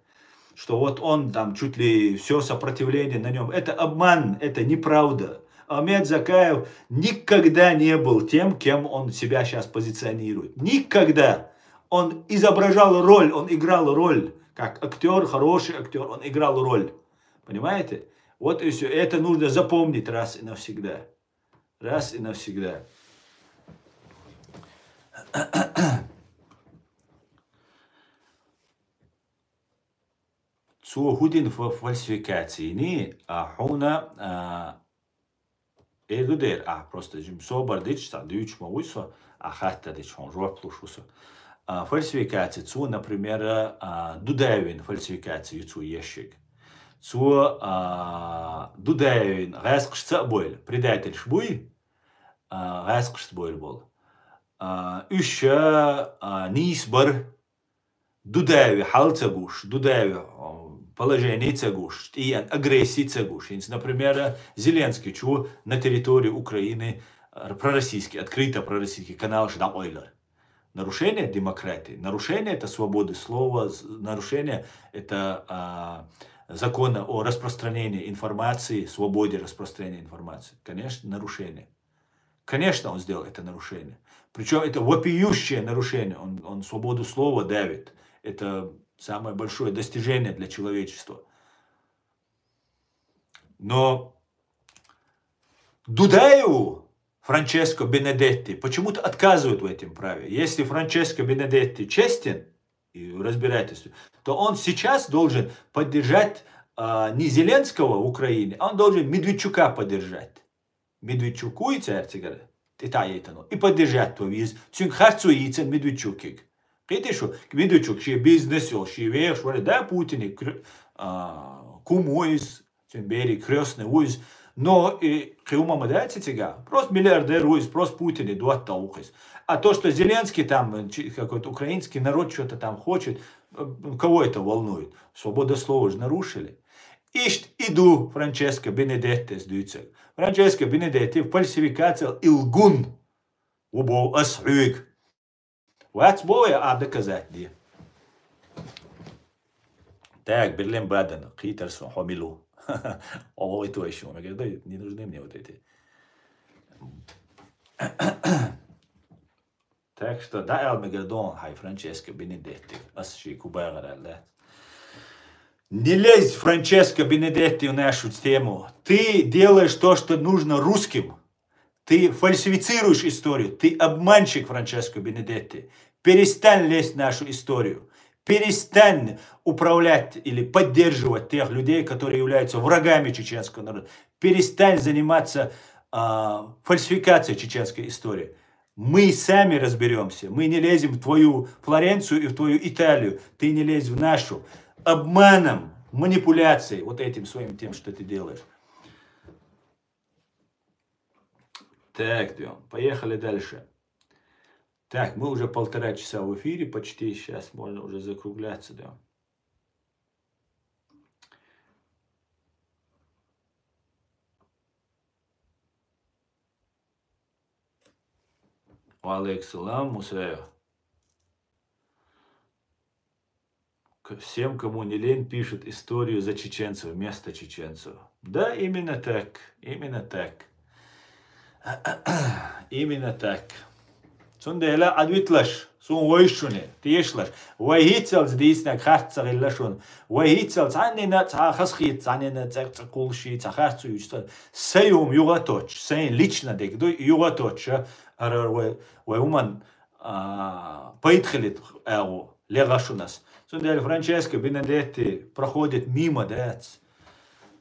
Что вот он там чуть ли все сопротивление на нем. Это обман, это неправда. Ахмед Закаев никогда не был тем, кем он себя сейчас позиционирует. Никогда. Он изображал роль, он играл роль. Как актер, хороший актер, он играл роль. Понимаете? Вот и все. Это нужно запомнить раз и навсегда. Раз и навсегда. Цо хӀун дина фа-, фальсификацийний, а, хьуна, а, эр ду дера, а, просто жим собар дича, цхьа дуьйцуш ма вуй со, а, хатта дича, хьуна жоп луш ву со. А, фальсификаци цо, например, а, Дудаевин фальсификаци ю цо ешшиг. Цо, а, Дудаевин гӀазкхашца а бойла, предательш буй, а, гӀазкхашца бойла болу. А, уьш, а, нийса бара, Дудаеви хьал ца гуш, Дудаеви, а, положение ца гуш, тӀеен агрессия ца гуш. ХӀинца, например, Зеленскийчу на территории Украины, а, пророссийский, открыто пророссийский каналаш дӀакъойлар. Нарушение демократии, нарушение это свободы слова, з-, нарушение это, а, закона о распространении информации, свободе распространения информации. Конечно, нарушение. Конечно, он сделал это нарушение. Причем это вопиющее нарушение. Он, он свободу слова давит. Это самое большое достижение для человечества. Но Дудаеву Франческо Бенедетти почему-то отказывают в этом праве. Если Франческо Бенедетти честен и в разбирательстве, то он сейчас должен поддержать, а, не Зеленского в Украине, а он должен Медведчука поддержать. Медведчук вуй цаьрца цигара тӀетаӀейтано. И поддержать ван веза. Цуьнга харцо йийцина Медведчукига. Кхетий шу, Медведчук шен бизнес йолуш, шен вехаш вара, да, Путине крё-, а, кум ву иза, цуьнан берийн крестный ву иза. Но и кхин хӀума ма дац и цигахь. Просто миллиардер ву иза, просто Путине доттагӀа ву-кх иза. А то, что Зеленский там, чи-, какой-то украинский народ что-то там хочет, э, кого это волнует? Свобода слова же нарушили. Иштта и ду Франческо Бенедеттес дуьйцург. Франческо Бенедетти фальсификациял илгун ву боху ас хьоьга. Вац боху, я а доказать де. Так, Берлин Баден, кхийтар сон, хьо мила ву? Хьо вахийтавай шу, мегар дай, не нужны мне вот эти. Так, что да, Алмегардон, хай Франческо Бенедетти, ас ши кубагара, да. Не лезь, Франческо Бенедетти, в нашу тему. Ты делаешь то, что нужно русским. Ты фальсифицируешь историю. Ты обманщик, Франческо Бенедетти. Перестань лезть в нашу историю. Перестань управлять или поддерживать тех людей, которые являются врагами чеченского народа. Перестань заниматься а, фальсификацией чеченской истории. Мы сами разберемся. Мы не лезем в твою Флоренцию и в твою Италию. Ты не лезь в нашу. Обманом, манипуляцией, вот этим своим тем, что ты делаешь. Так, идём. Поехали дальше. Так, мы уже полтора часа в эфире почти. Сейчас можно уже закругляться, да. Ва алейкум салам, Мусаев. К- Всем, кому не лень, пишут историю за чеченцев, вместо чеченцев. Да, именно так, именно так. Именно так. Цундела адвитлаш, сун войшуни, тиешлаш. Вайхицалц диснак харцагилла шун. Вайхицалц аннина ца хасхит, аннина ца ца кулши, ца харцу юшта. Саюм югаточ, сайн лично дегдой югаточ, арар вай, вай уман а, пайдхилит агу легашунас. Цундела Франческо Бенедетти проходит мимо, да.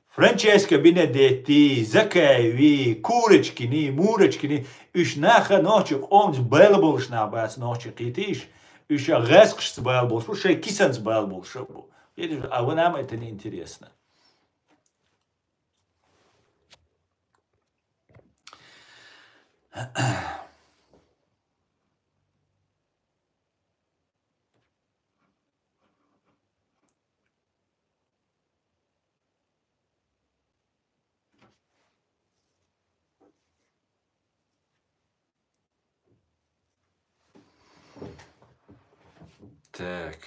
Франческо Бенедетти, Закаеви, Курочкини, Мурочкини, уж наха ночи, омц белбулш на бац ночи китиш, уж гескш белбулш, уж кисанц белбулш бу. Видишь, а вы нам это не интересно. Так.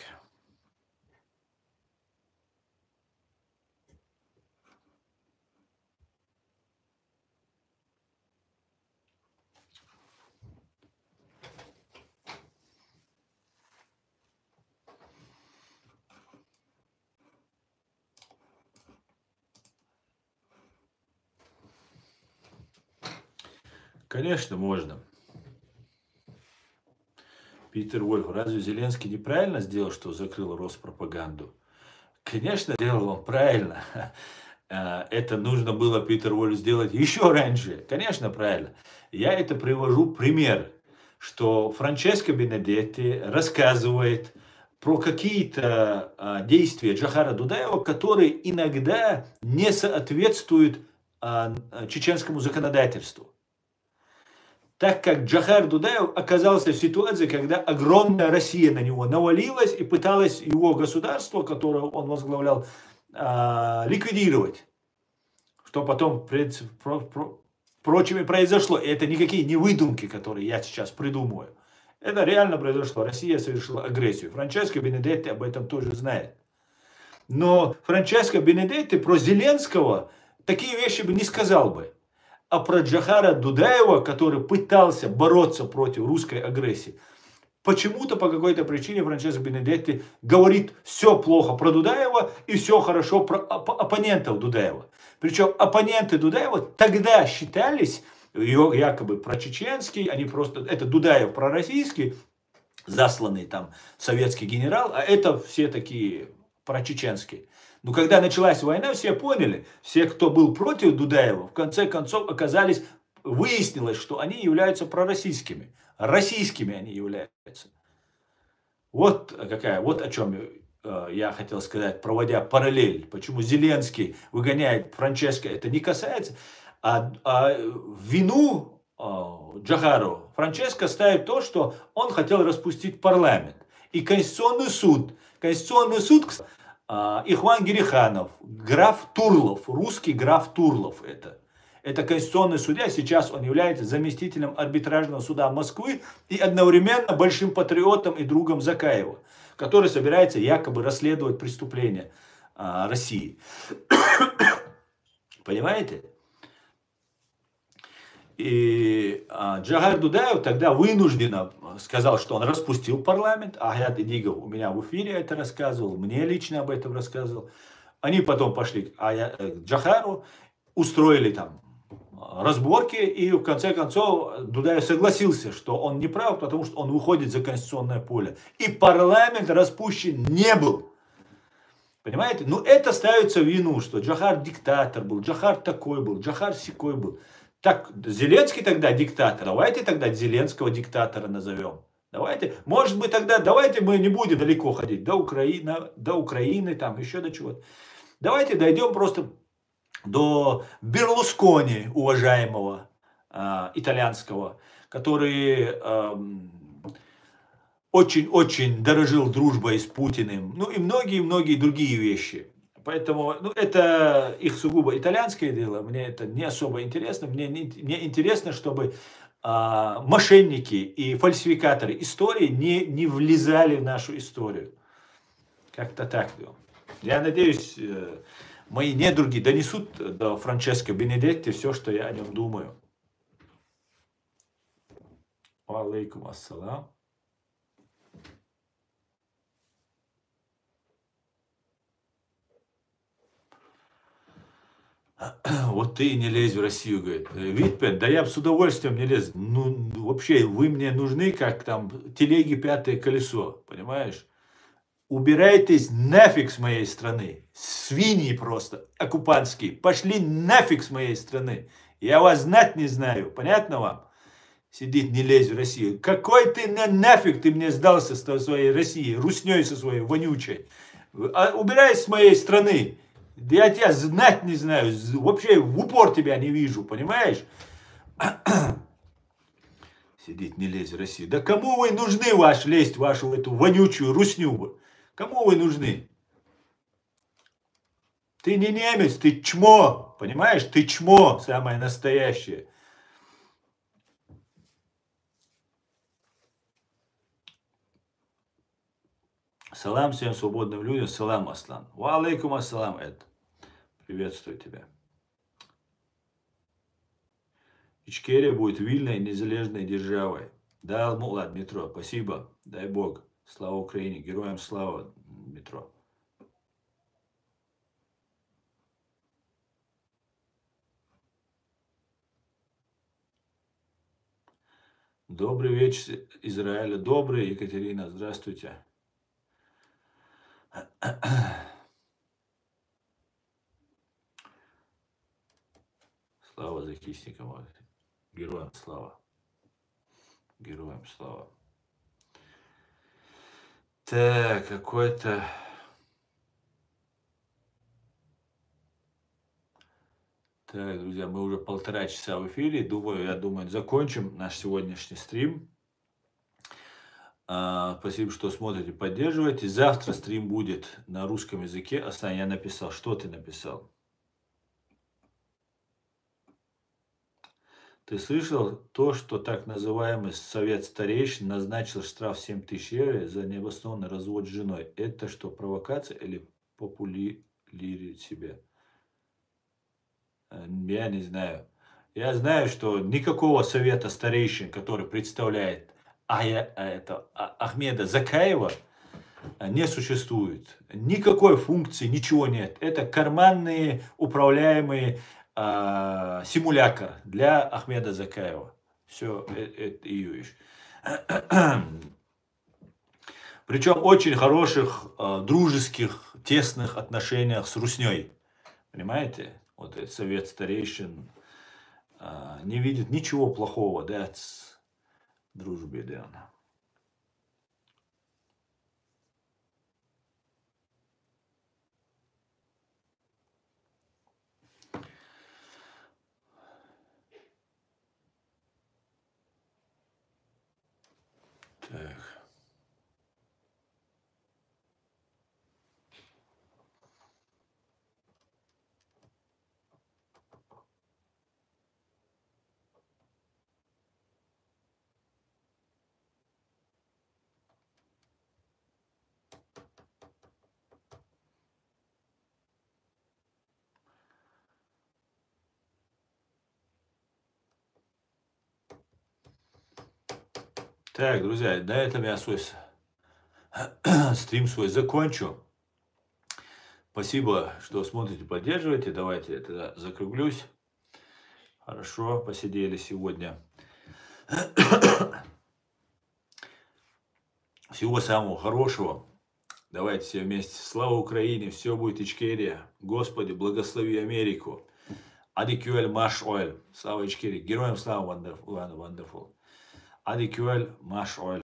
Конечно, можно. Питер Вольф, разве Зеленский неправильно сделал, что закрыл Роспропаганду? Конечно, сделал он правильно. Э, Это нужно было, Питер Вольф, сделать еще раньше. Конечно, правильно. Я это привожу пример, что Франческо Бенедетти рассказывает про какие-то а, действия Джохара Дудаева, которые иногда не соответствуют а, чеченскому законодательству. Так как Джохар Дудаев оказался в ситуации, когда огромная Россия на него навалилась и пыталась его государство, которое он возглавлял, а, ликвидировать. Что потом, в принципе, про- про- впрочем, и произошло. И это никакие не выдумки, которые я сейчас придумываю. Это реально произошло. Россия совершила агрессию. Франческо Бенедетти об этом тоже знает. Но Франческо Бенедетти про Зеленского такие вещи бы не сказал бы. А про Джохара Дудаева, который пытался бороться против русской агрессии, почему-то по какой-то причине Франческо Бенедетти говорит все плохо про Дудаева и все хорошо про оп- оппонентов Дудаева. Причем оппоненты Дудаева тогда считались, ё- якобы прочеченский, они просто, это Дудаев пророссийский, засланный там советский генерал, а это все такие прочеченские. Но когда началась война, все поняли, все, кто был против Дудаева, в конце концов оказались, выяснилось, что они являются пророссийскими, российскими они являются. Вот какая, вот о чем я хотел сказать, проводя параллель, почему Зеленский выгоняет Франческо, это не касается, а, а вину а, Джохару Франческо ставит то, что он хотел распустить парламент. И Конституционный суд, Конституционный суд, кс- а, Ихван Гериханов, граф Турлов, русский граф Турлов это. Это конституционный судья, сейчас он является заместителем арбитражного суда Москвы и одновременно большим патриотом и другом Закаева, который собирается якобы расследовать преступления а, России. Понимаете? И а, Джохар Дудаев тогда вынужденно сказал, что он распустил парламент. Ахьяд Идигов у меня в эфире это рассказывал, мне лично об этом рассказывал. Они потом пошли к, Ая- э, к Джохару, устроили там а, разборки, и в конце концов Дудаев согласился, что он не прав, потому что он выходит за конституционное поле. И парламент распущен не был. Понимаете? Ну, это ставится в вину, что Джохар диктатор был, Джохар такой был, Джохар сякой был. Так, Зеленский тогда диктатор, давайте тогда Зеленского диктатора назовем. Давайте, может быть, тогда давайте мы не будем далеко ходить, до Украины, до Украины, там еще до чего-то. Давайте дойдем просто до Берлускони, уважаемого а, итальянского, который ам, очень-очень дорожил дружбой с Путиным, ну и многие-многие другие вещи. Поэтому ну, это их сугубо итальянское дело, мне это не особо интересно. Мне, не- мне интересно, чтобы а, мошенники и фальсификаторы истории не, не влезали в нашу историю. Как-то так. Ну. Я надеюсь, э, мои недруги донесут до Франческо Бенедетти все, что я о нем думаю. Ва алейкум ассалам. Вот ты и не лезь в Россию, говорит. Э, Витпен, да я бы с удовольствием не лез. Ну, вообще, вы мне нужны, как там, телеги пятое колесо, понимаешь? Убирайтесь нафиг с моей страны. Свиньи просто, оккупантские. Пошли нафиг с моей страны. Я вас знать не знаю. Понятно вам? Сидит, не лезь в Россию. Какой ты на нафиг ты мне сдался с той своей Россией, русней со своей вонючей? А, убирайся с моей страны. Я тебя знать не знаю. Вообще в упор тебя не вижу, понимаешь? Сидит, не лезь в Россию. Да кому вы нужны, ваш лезть, вашу эту вонючую русню? Кому вы нужны? Ты не немец, ты чмо, понимаешь? Ты чмо самое настоящее. Салам всем свободным людям. Салам, Аслан. Ва алейкум ассалам, Эд. Приветствую тебя. Ичкерия будет вильной незалежной державой. Да, Алмулат, Дмитро, спасибо. Дай Бог. Слава Украине. Героям слава, Дмитро. Добрый вечер, Израиль. Добрый, Екатерина. Здравствуйте. Слава захисникам. Героям слава. Героям слава. Так, какой-то... Так, друзья, мы уже полтора часа в эфире. Думаю, я думаю, закончим наш сегодняшний стрим. А, спасибо, что смотрите, поддерживаете. Завтра стрим будет на русском языке. Аслан, я написал. Что ты написал? Ты слышал то, что так называемый совет старейшин назначил штраф семь тысяч евро за необоснованный развод с женой? Это что, провокация или популяризирует себя? Э, я не знаю. Я знаю, что никакого совета старейшин, который представляет а, это, а, Ахмеда Закаева, э, не существует. Никакой функции, ничего нет. Это карманные, управляемые а, симулятор для Ахмеда Закаева. Все, это Июиш. Причем очень хороших, а, дружеских, тесных отношениях с Русней. Понимаете? Вот этот совет старейшин а, не видит ничего плохого, да, с дружбе, да. Так. Так, друзья, на этом я свой с- стрим свой закончу. Спасибо, что смотрите, поддерживаете. Давайте я тогда закруглюсь. Хорошо, посидели сегодня. Всего самого хорошего. Давайте все вместе. Слава Украине, все будет Ичкерия. Господи, благослови Америку. Ади кюэль, маш ойл. Слава Ичкерии. Героям слава, wonderful. Ади кюэль, маш ойл.